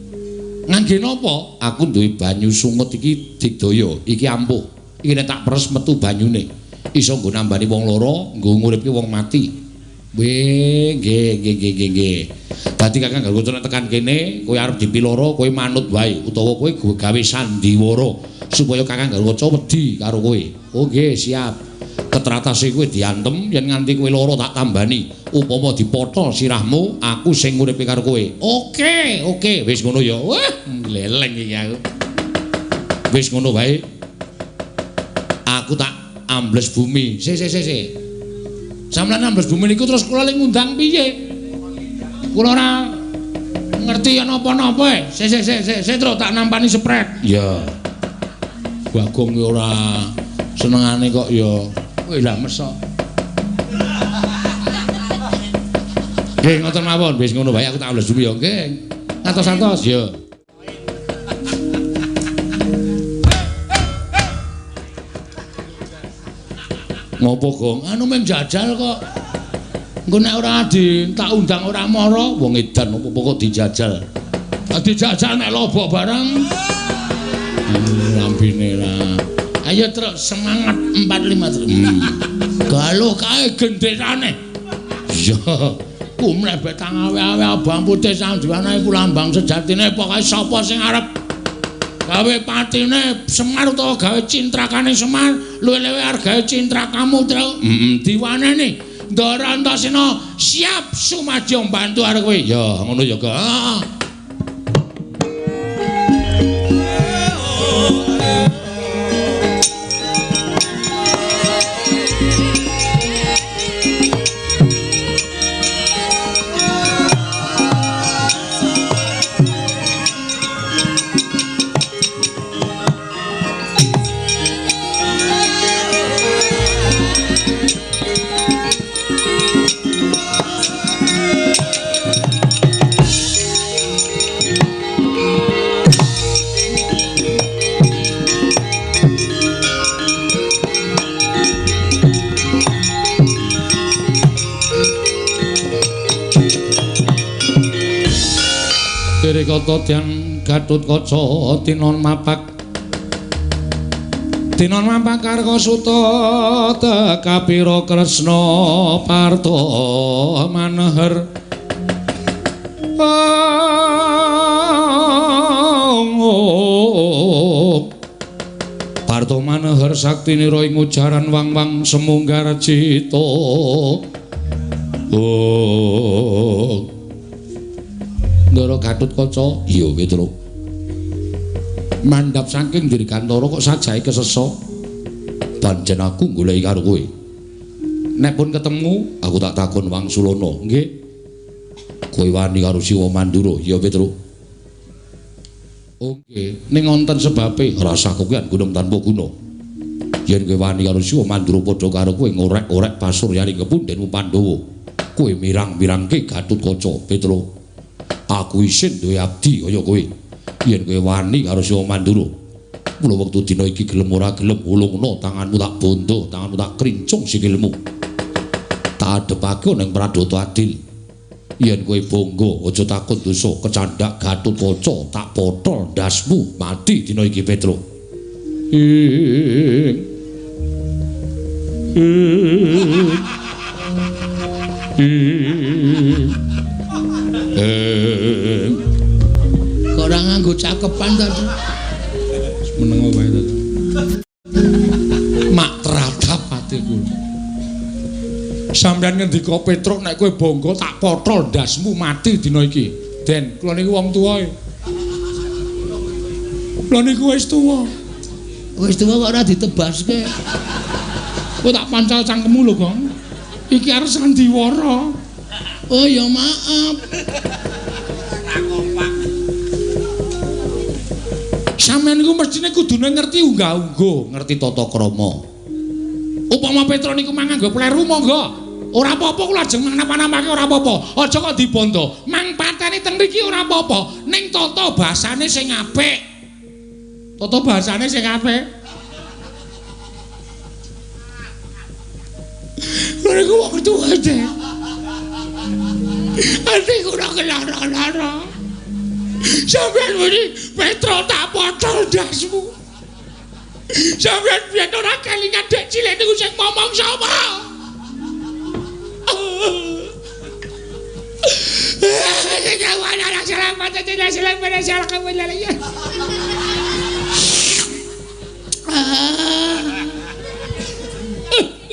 Ngangge napa? Aku duwe banyu sungut iki digdaya, iki ampuh. Iki nek tak peres metu banyune. Iso nggo nambani wong lara, nggo nguripke wong mati. Nggih, nggih, nggih, nggih, nggih. Dadi Kakang Garukaca nek tekan kene, kowe arep dipiloro, kowe manut wae utawa kowe gawe sandiwara supaya Kakang Garukaca wedi karo kowe. Oh nggih, siap. Ketratase kowe diantem yen nganti kowe lara tak tambani. Upama dipotol sirahmu, aku sing nguripi karo kowe. Oke, oke, wis ngono ya. Wah, gleleng iki aku. Wis ngono wae. Aku tak ambles bumi. Si, si, si, si. Sampeyan ambles bumi niku terus kula le ngundang piye? Kula ora ngerti napa-napa e. Si, si, si, si, si, terus tak nampani sprek. Iya. Bagong ki ora senengane kok ya kowe lah mesok. Nggih ngoten mawon, wis ngono wae aku tak ambles dulu ya nggih. Ngatos-atos ya. Ngopo Gong? Anu mung jajal kok. Engko nek ora di tak undang ora mara, wong edan opo kok dijajal. Dijajal nek lobok bareng. Lambene lah. Ayo truk semangat 45 truk. Galuh kae genderane. Iya. Kumlebet tangawe-awe abang putih sang diwana iku lambang sejatine pokoke sapa sing arep gawe patine Semar utawa gawe cintrakane Semar luwih-luwih argae cintrakamu truk. Diwaneni Ndara Antasena siap sumadyo mbantu arep kowe. Ya ngono ya Gong. Kata Dyang Gathotkaca tinon mapak tinon mapak Karkasuta tekapira Kresna Parta Maneher Parta Maneher saktinira ing ujaran wang-wang semunggar cita. Oh Ndara Gathotkaca, iya Petruk. Mandhap saking Dirgantara kok sajahe kesesa. Pancen aku goleki karo kowe. Nek pun ketemu, aku tak takon wangsulana. Nggih. Kowe wani karo Siwa Mandura, iya Petruk. Oh nggih, ning wonten sebabe rasah kowean gunung tanpa guna. Yen kowe wani karo Siwa Mandura padha karo kowe ngorek-orek pasuryaning kepundhenmu Pandhawa. Kowe mirang-mirangke Gathotkaca, Petruk. Aku isin duwe abdi kaya kowe. Yen kowe wani karo Siwa Mandura, mula wektu dina iki gelem ora gelem ulungna tanganmu tak bondo, tanganmu tak krincung sikilmu. Tak adepake ning Pradata Adil. Yen kowe bangga aja takut dosa kecandhak Gathotkaca tak potol ndasmu mati dina iki Petruk. Ing ing ing Kok ora nganggo cakepan ta? Wis meneng wae ta. Mak teradap atiku. Sampeyan ngendika Petruk nek kowe bangga tak potol ndasmu mati dina iki. Den, kula niku wong tuwa. Kula niku wis tuwa. Wis tuwa kok ora ditebaske. Kowe tak pancal cangkemmu lho, Gong. Iki arep sandiwara. Oh ya maaf. Sampeyan niku mestine kudune ngerti unggah-ungguh, ngerti tata krama. Upama Petruk niku mang nganggo pleru monggo. Ora apa-apa kula ajeng napa-napake ora apa-apa. Aja kok dibondo. Mang pateni teng mriki ora apa-apa. Ning tata basane sing apik. Tata basane sing apik. Lha niku wong tuwa deh. Ati kula kelara-lara. Sampeyan muni Petruk tak potol ndasmu. Sampeyan biyen ora kelingan dek cilik niku sing ngomong sapa?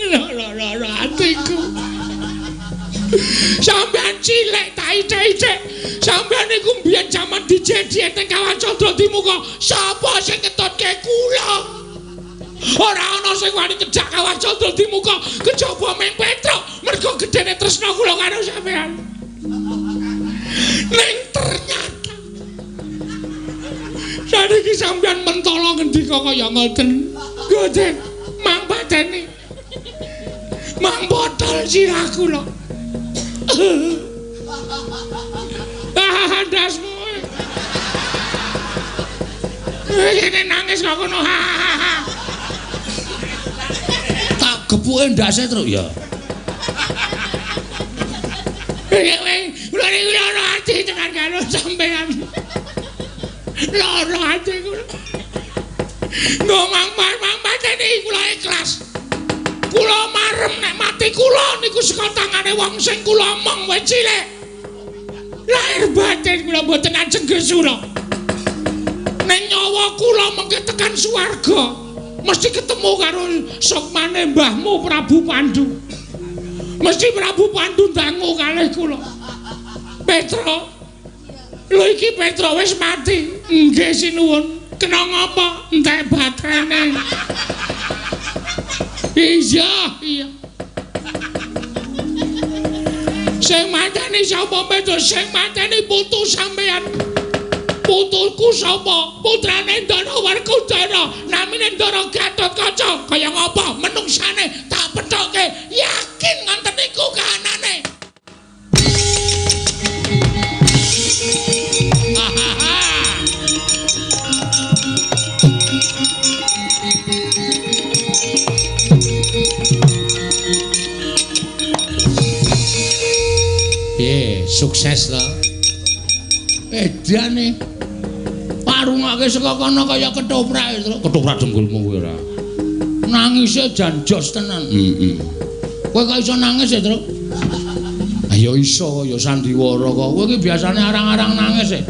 Lara-lara atiku. Sampeyan cilik tak icek-icek. Sampeyan niku mbiyen jaman dijedi teng Kawah Candra Dimuka. Sapa sing ngetutke kula? Ora ana sing wani kejak Kawah Candra Dimuka kejaba ming Petruk. Mergo gedene tresna kula karo sampeyan. Ning ternyata saniki sampeyan mentala ngendika kaya ngoten. Nggih, mang pateni. Mang botol sirah kula. Ah, ndasmu. Ini nangis kok ngono. Tak gepuke ndase, Truk ya. Kula niku lara ati tenan karo sampean. Lara ati kula. Ngomong mang mateni kula ikhlas. Kula marem nek mati kula niku saka tangane wong sing kula omong wis cilik. Lahir batin kula mboten ajeng gesura. Ning nyawa kula mengke tekan swarga mesti ketemu karo sukmane mbahmu Prabu Pandu. Mesti Prabu Pandu ndangu kalih kula. Petro. Lho iki Petro wis mati. Nggih sinuwun. Kena ngapa? Entek baterene. Iya, iya. Sing mateni sapa Petro? Sing mateni putu sampean. Putuku sapa? Putrane Ndara Werkudara, namine Ndara Gatotkaca. Kaya ngapa menungsane tak pethoke, yakin ngonten niku kahanane. Piye, sukses to? Edane parungake saka kono kaya ketoprak, ketoprak dengkulmu kowe ora. Nangise jan jos tenan. Heeh. Kowe kok iso nangis ya, Truk? Ayo iso ya sandiwara kok. Kowe iki biasane arang-arang nangis e.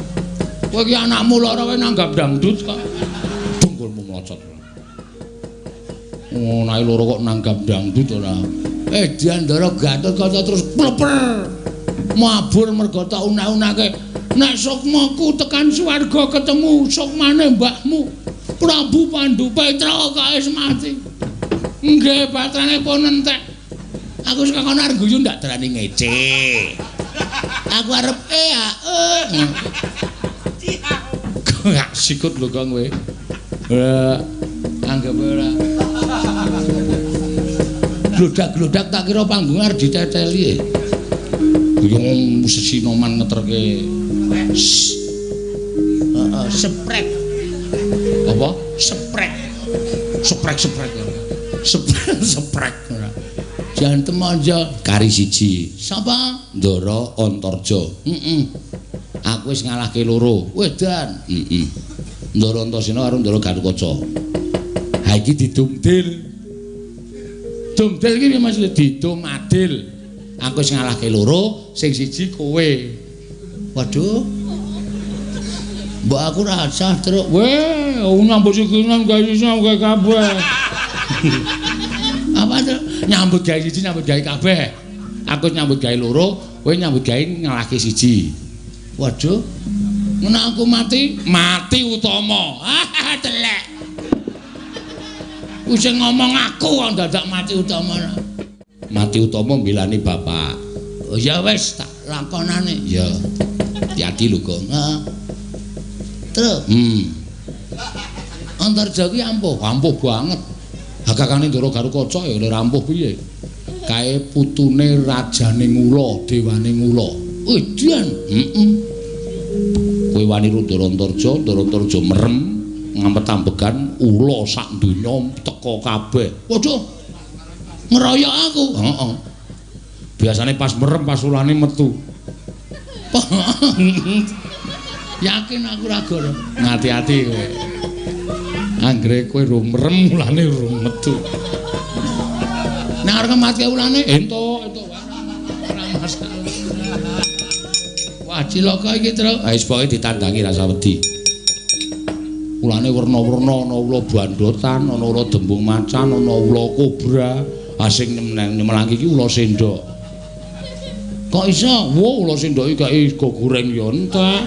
Kowe iki anakmu lara kowe nanggap dangdut kok. Dengkulmu mlocot. Oh, nae loro kok nanggap dangdut ora. Edan Ndara Gatotkaca terus pleper. Mabur mergo tak unak-unake. Nek sukmaku tekan swarga ketemu sukmane mbahmu Prabu Pandu Petra kok wis mati. Nggih, batrane pun entek. Aku saka kono arep guyu ndak darani ngece. Aku arep Kok sikut lho kok kowe. Ora anggap ora. Glodak-glodak tak kira panggung arep diteteli. Yung sesinoman ngeterke. Heeh, sprek. Apa? Sprek. Sprek-sprek. Sprek sprek ora. Jantem aja kari siji. Sapa? Ndara Antarja. Heeh. Aku wis ngalahke loro. Wedan. Heeh. Ndara Antasena karo Ndara Gatotkaca. Ha iki didumdil. Dumdil iki piye maksudnya? Didum adil. Aku wis ngalahke loro, sing siji kowe. Waduh. Mbok aku ora sah, Truk. Weh, nyambut sikinan gawe siji gawe kabeh. Apa, Truk? Nyambut gawe siji nyambut gawe kabeh. Aku nyambut gawe loro, kowe nyambut gawe ngalahke siji. Waduh. Ngono aku mati, mati utama. Ah, telek. Wis ngomong aku kok dadak mati utama. Mati utama mbelani bapak. Oh ya wis tak lakonane. Ya. Hati-hati lho, Gong. Heeh. Truk. Antarja kuwi ampuh, ampuh banget. Hakakane Ndara Gatotkaca ya ora ampuh piye. Kae putune rajane Ngula, dewane Ngula. Edan. Heeh. Kowe wani ro Ndara Antarja, Ndara Antarja merem ngampet-ambegan ula sak donya teka kabeh. Waduh. Ngeroyok aku. Heeh. Biasane pas merem pas ulane metu. Yakin aku ora goro. Ngati-ati kowe. Anggere kowe rung merem ulane rung metu. Nek arep mati ulane entuk entuk ora masalah. Wah, cilaka iki, Truk. Ha wis pokoke ditandangi rasa wedi. Ulane werna-werna, ana ula bandotan, ana ula dembung macan, ana ula kobra. Ah sing nyemelangi iki ula sendok. Kok iso? Wo, ula sendok iki gawe sego goreng ya entek.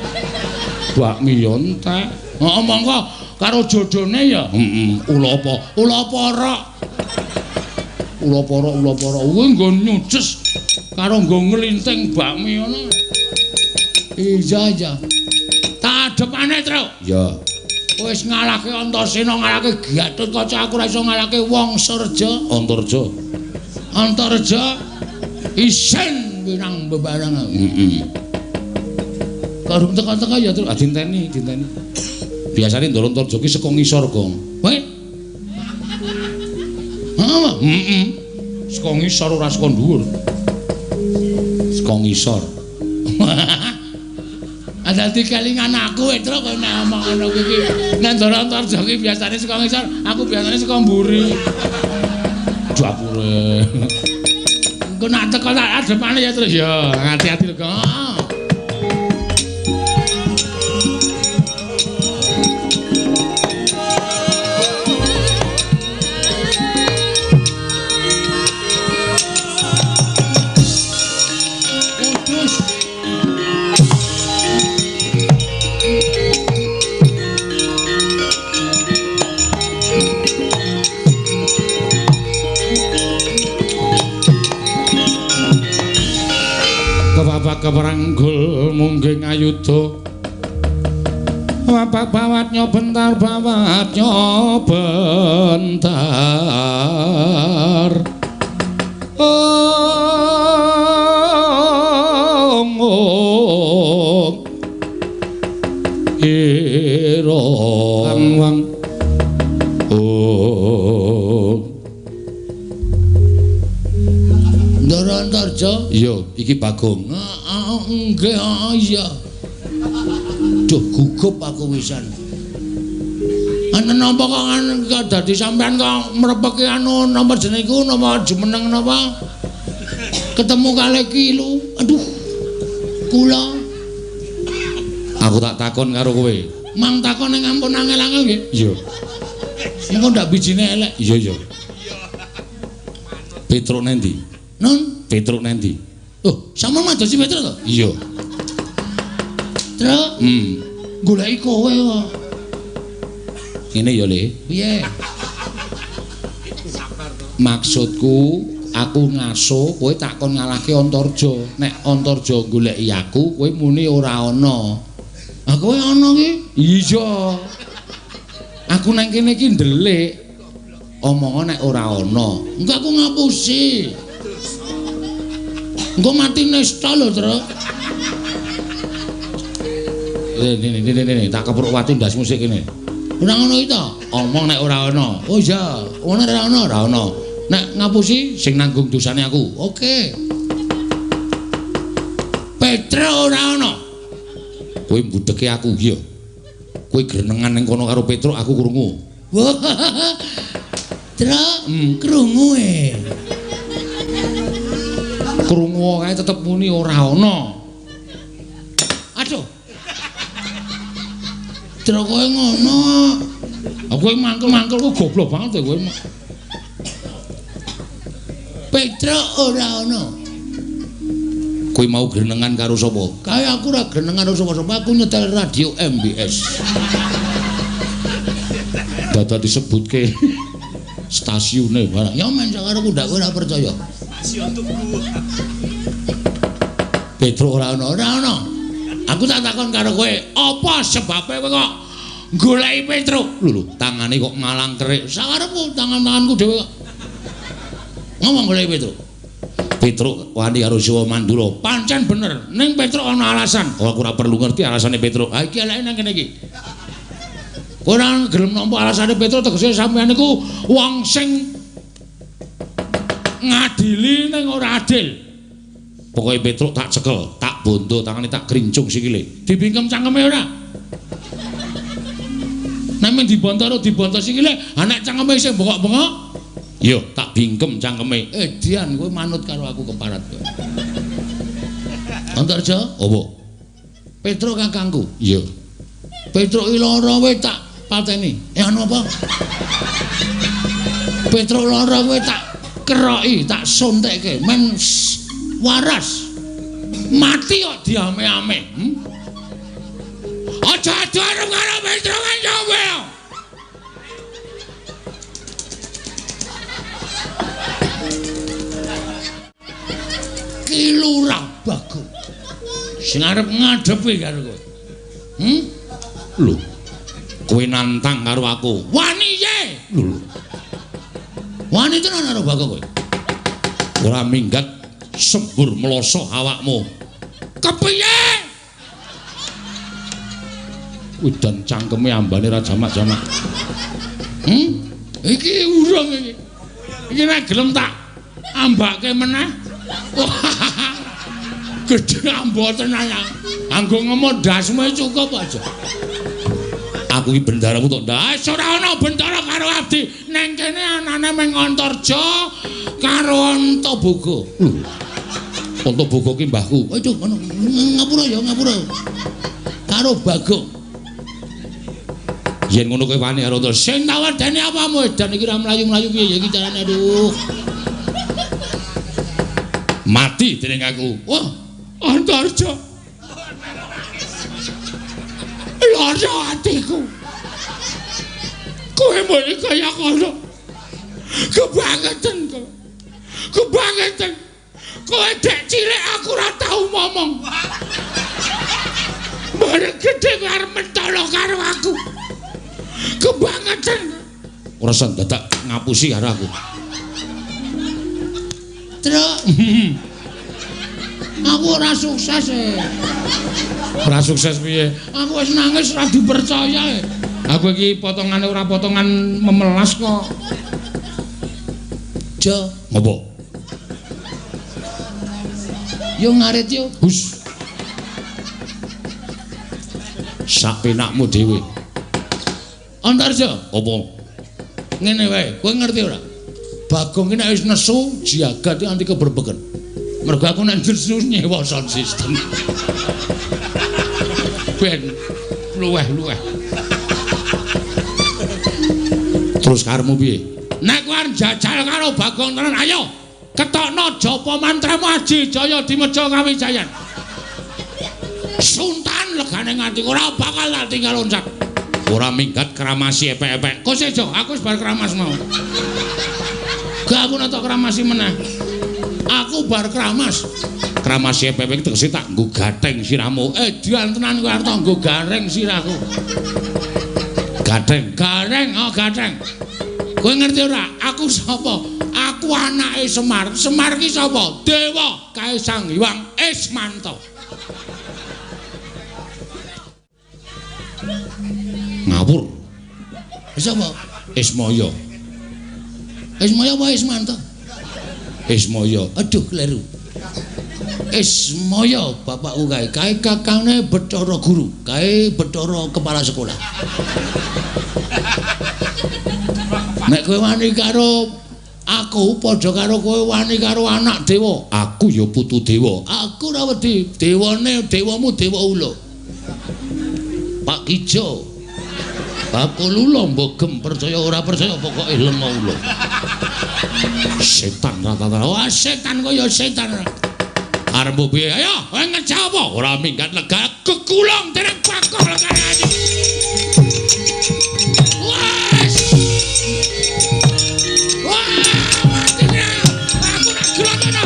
Bakmi ya entek. Heeh, monggo karo jodone ya. Heeh, ula apa? Ula porok. Ula porok, ula porok. Kuwi nggo nyuces karo nggo nglinting bakmi ngono. Iya, iya. Tak adepane, Truk. Ya. Wis ngalahke Antasena, ngalahke Gatotkaca, aku ora iso ngalahke Wong Surja. Antarja. Antareja isin winang bebarang. Heeh. Karo teka-teka ya terus dinteni, dinteni. Biasane Ndara Antarja ki saka ngisor, Gong. Kowe? Heeh, heeh. Saka ngisor ora saka dhuwur. Saka ngisor. Dadi kelingan aku Petruk kowe nek omong ngono kuwi iki. Nek Ndara Antarja ki biasane saka ngisor, aku biasane saka mburi. Dapure. Engko nek teko tak adepane ya terus ya, hati-hati lho, Gong. Keperanggul mungging ayuda wapak bawat nyobentar bawat nyobentar ong ong iro wang ong Ndara Antarja? Iya, iki Bagong. Nggih, iya. Duh, gugup aku wisan. Ana napa kok dadi sampean kok mrepeki anu napa jenenge iku napa jumeneng napa? Ketemu kalih Kilu. Aduh. Kula. Aku tak takon karo kowe. Mang takon ning ampun angel-angel nggih. Iya. Engko ndak bijine elek. Iya, iya. Petruk nendi? Nun, Petruk nendi? Oh, sampeyan madosi Petruk to? Iya. Truk? Goleki kowe kok. Ngene ya, Le. Piye? Sabar to. Maksudku, aku ngaso kowe tak kon ngalahke Antarja. Nek Antarja goleki aku, kowe muni ora ana. Ah, kowe ana ki? Iya. Aku nang kene iki ndelik. Omong nek ora ana. Engko aku ngapusi. Engko mati nesta lho, Truk. Ini, tak kepruk watu ndasmu sik kene. Ora ngono iki to? Omong nek ora ana. Oh iya, ngono ora ana, ora ana. Nek ngapusi sing nanggung dosane aku. Oke. Petruk ora ana. Kowe mbudeke aku, iya. Kowe grenengan ning kono karo Petruk, aku krungu. Truk, krungu e. Krungu kae tetep muni ora ana. Aduh. Truk kowe ngono. Aku mangkel-mangkel ku goblok banget kowe. Petruk ora ana. Kowe mau grenengan karo sapa? Kae aku ora grenengan karo sapa-sapa, aku nyetel radio MBS. Dadak disebutke stasiune barang. Ya men sakarepku ndak kowe ora percaya. Stasiun Tugu. Petruk ora ana, ora ana. Aku tak takon karo kowe, apa sebabe kowe kok goleki Petruk? Lho lho, tangane kok ngalang kerik. Sakarepku tangan-tanganku dhewe kok. Ngomong goleki Petruk. Petruk wani karo Siwa Mandura. Pancen bener, ning Petruk ana alasan. Oh, aku ora perlu ngerti alasane Petruk. Ha iki eleke nang kene iki. Kowe ora gelem nampa alasane Petruk tegese sampeyan niku wong sing ngadili ning ora adil. Pokoke Petruk tak cekel, tak bondo tangane tak grincung sikile. Dibingkem cangkeme ora? Nek mung dibonto ora dibonto sikile, ha nek cangkeme isih bengok-bengok, ya tak bingkem cangkeme. Dian kowe manut karo aku keparat kowe. Antarja, apa? Petruk kakangku. Iya. Petruk iki lara kowe tak pateni. Anu apa? Petruk lara kowe tak keroki, tak sontekke men waras. Mati kok diame-ame. Aja adu arep karo Petruk kowe. Ki Lurah Bagong sing arep ngadepi karo kowe. Lho. Kowe nantang karo aku. Wani ye. Lho. Wani tenan karo Bagong kowe. Ora minggat sembur mloso awakmu. Kepiye? Udan cangkeme ambane ra jamak-jamak. Iki urung iki. Iki nek gelem tak ambake meneh. Gedhe ambo tenan. Anggo ngemot ndasmu cukup aja. Aku iki bendaramu tok ndas. Ora ana bendara karo abdi. Neng kene anane mung Antarja karo Antaboga. Lho. Antaboga ki mbahku. Aduh ngono. Ngapura ya, ngapura. Karo Bagong. Yen ngono kowe wani karo Antarja. Sing tawedene apamu edan iki ra mlayu-mlayu piye ya iki carane aduh. Mati dening aku. Wah, Antarja. Lara atiku. Kowe muni kaya kono. Kebangetan kowe. Kebangetan. Kowe dek cilik aku ora tau momong. Bareng gedhe kowe arep mentolo karo aku. Kebangetan. Ora usah dadak ngapusi karo aku. Truk. Aku ora sukses e. Ora sukses piye? Aku wis nangis ora dipercaya e. Aku iki potongane ora potongan memelas kok. Jo, ngopo? Yo ngarit yo. Hus. Sak penakmu dhewe. Antarja, apa? Ngene wae, kowe ngerti ora? Bagong ki nek wis nesu jagat anti keberbeken. Mergo aku nek nesu nyewa sound system. Ben luweh-luweh. Terus karepmu piye? Nek kowe arep jajal karo Bagong tenan, ayo ketokno japa mantramu Aji Jaya Dimeja Kawijayan. Suntan legane nganti ora bakal tak tinggal loncat. Ora minggat kramasi epek-epek. Kok sejo, aku wis bar kramas mau. Gak aku nek kramasi meneh. Aku bar kramas. Kramasi epek-epek tegese tak nggo gatheng sirahmu. Dian tenan kowe arep nggo gareng sirahku. Gatheng, gareng, oh gatheng. Kowe ngerti ora? Aku sapa? Aku anake Semar. Semar ki sapa? Dewa kae Sang Hyang Ismanta. Ngawur. Sapa? Ismaya. Ismaya apa Ismanta? Ismaya. Aduh kleru. Ismaya bapakku kae. Kae kakangane Bathara Guru, kae Bathara kepala sekolah. Nek kowe wani karo aku padha karo kowe wani karo anak dewa. Aku ya putu dewa. Aku ora wedi. Dewane dewamu dewa ula. Pak Kijo. Bakul ula mbok percaya ora percaya pokoke lenga ula. Setan rata-rata. Wah setan kaya setan. Arep piye? Ayo, kowe ngejak apa? Ora minggat lega kekulung dening Bagong legane ati. Wes. Wah, mati aku nak gelotono.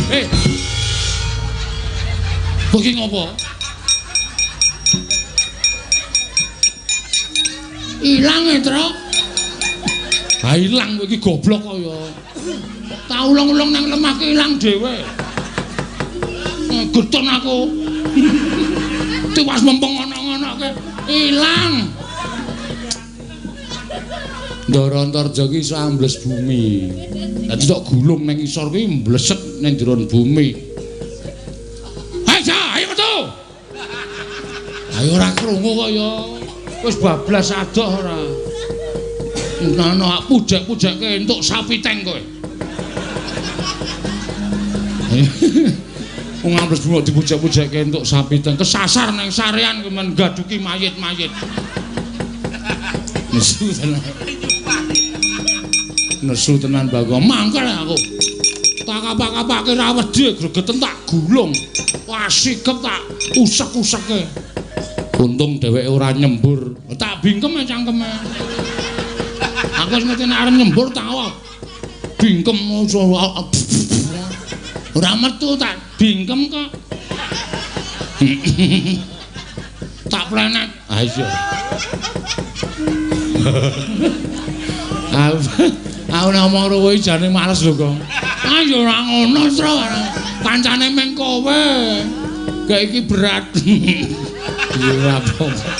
Eh. Kowe ngopo? Ilang e, Truk. Ha ilang kowe iki goblok kok ya. Tak ulung-ulung nang lemah ki ilang dhewe. Getun aku. Tiwas mempeng ngono-ngonoke ilang. Ndara Antarja ki iso ambles bumi. Dadi tok gulung nang isor kuwi mbleset nang jero bumi. Ayo, ayo metu. Ayo ora krungu kok ya. Wis bablas adoh ora. Ngono pujek-pujekke entuk sapi teng kowe. Wong ambles bumi dipujek-pujekke entuk sapi teng kesasar nang sarean kowe men gaduki mayit-mayit. Nesu tenan. Nesu tenan Bagong. Mangkel aku. Tak kapak-kapake ra wedi gregeten tak gulung. Wah sikep tak usek-useke. Untung dheweke ora nyembur. Tak bingkem cangkeme. Aku wis ngerti nek arep nyembur tak bingkem ora metu tak bingkem kok. Tak Sak planet. Ah iya. Aku nek omong karo kowe jane males lho, Gong. Ah ya ora ngono, Tru. Kancane meng kowe. Kayak iki berat. Ya ora apa-apa.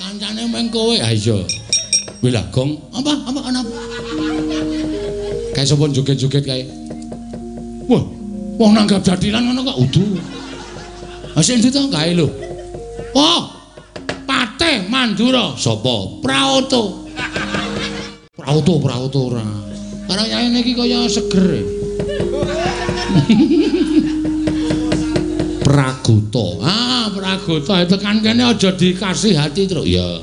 Kancane meng kowe. Ah iya. Kuwi lah, Gong. Apa? Apa ana? Kae sapa joget-joget kae? Wah, wong nanggap jathilan ngono kok udu. Ah sing ndi to kae lho? Oh. Patih Mandura. Sapa? Praoto. Praoto, Praoto ora. Karo yaene iki kaya seger. Pragota. Ah, Pragota tekan kene aja dikasih hati, Truk. Ya.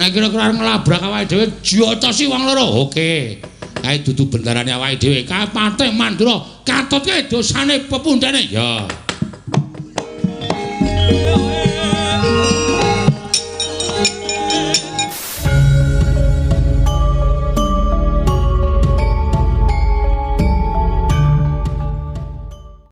Nek kira-kira arep nglabrak awake dhewe jotosi wong loro. Oke. Kae dudu bendarane awake dhewe. Kae Patih Mandura katutke dosane pepundhene. Ya.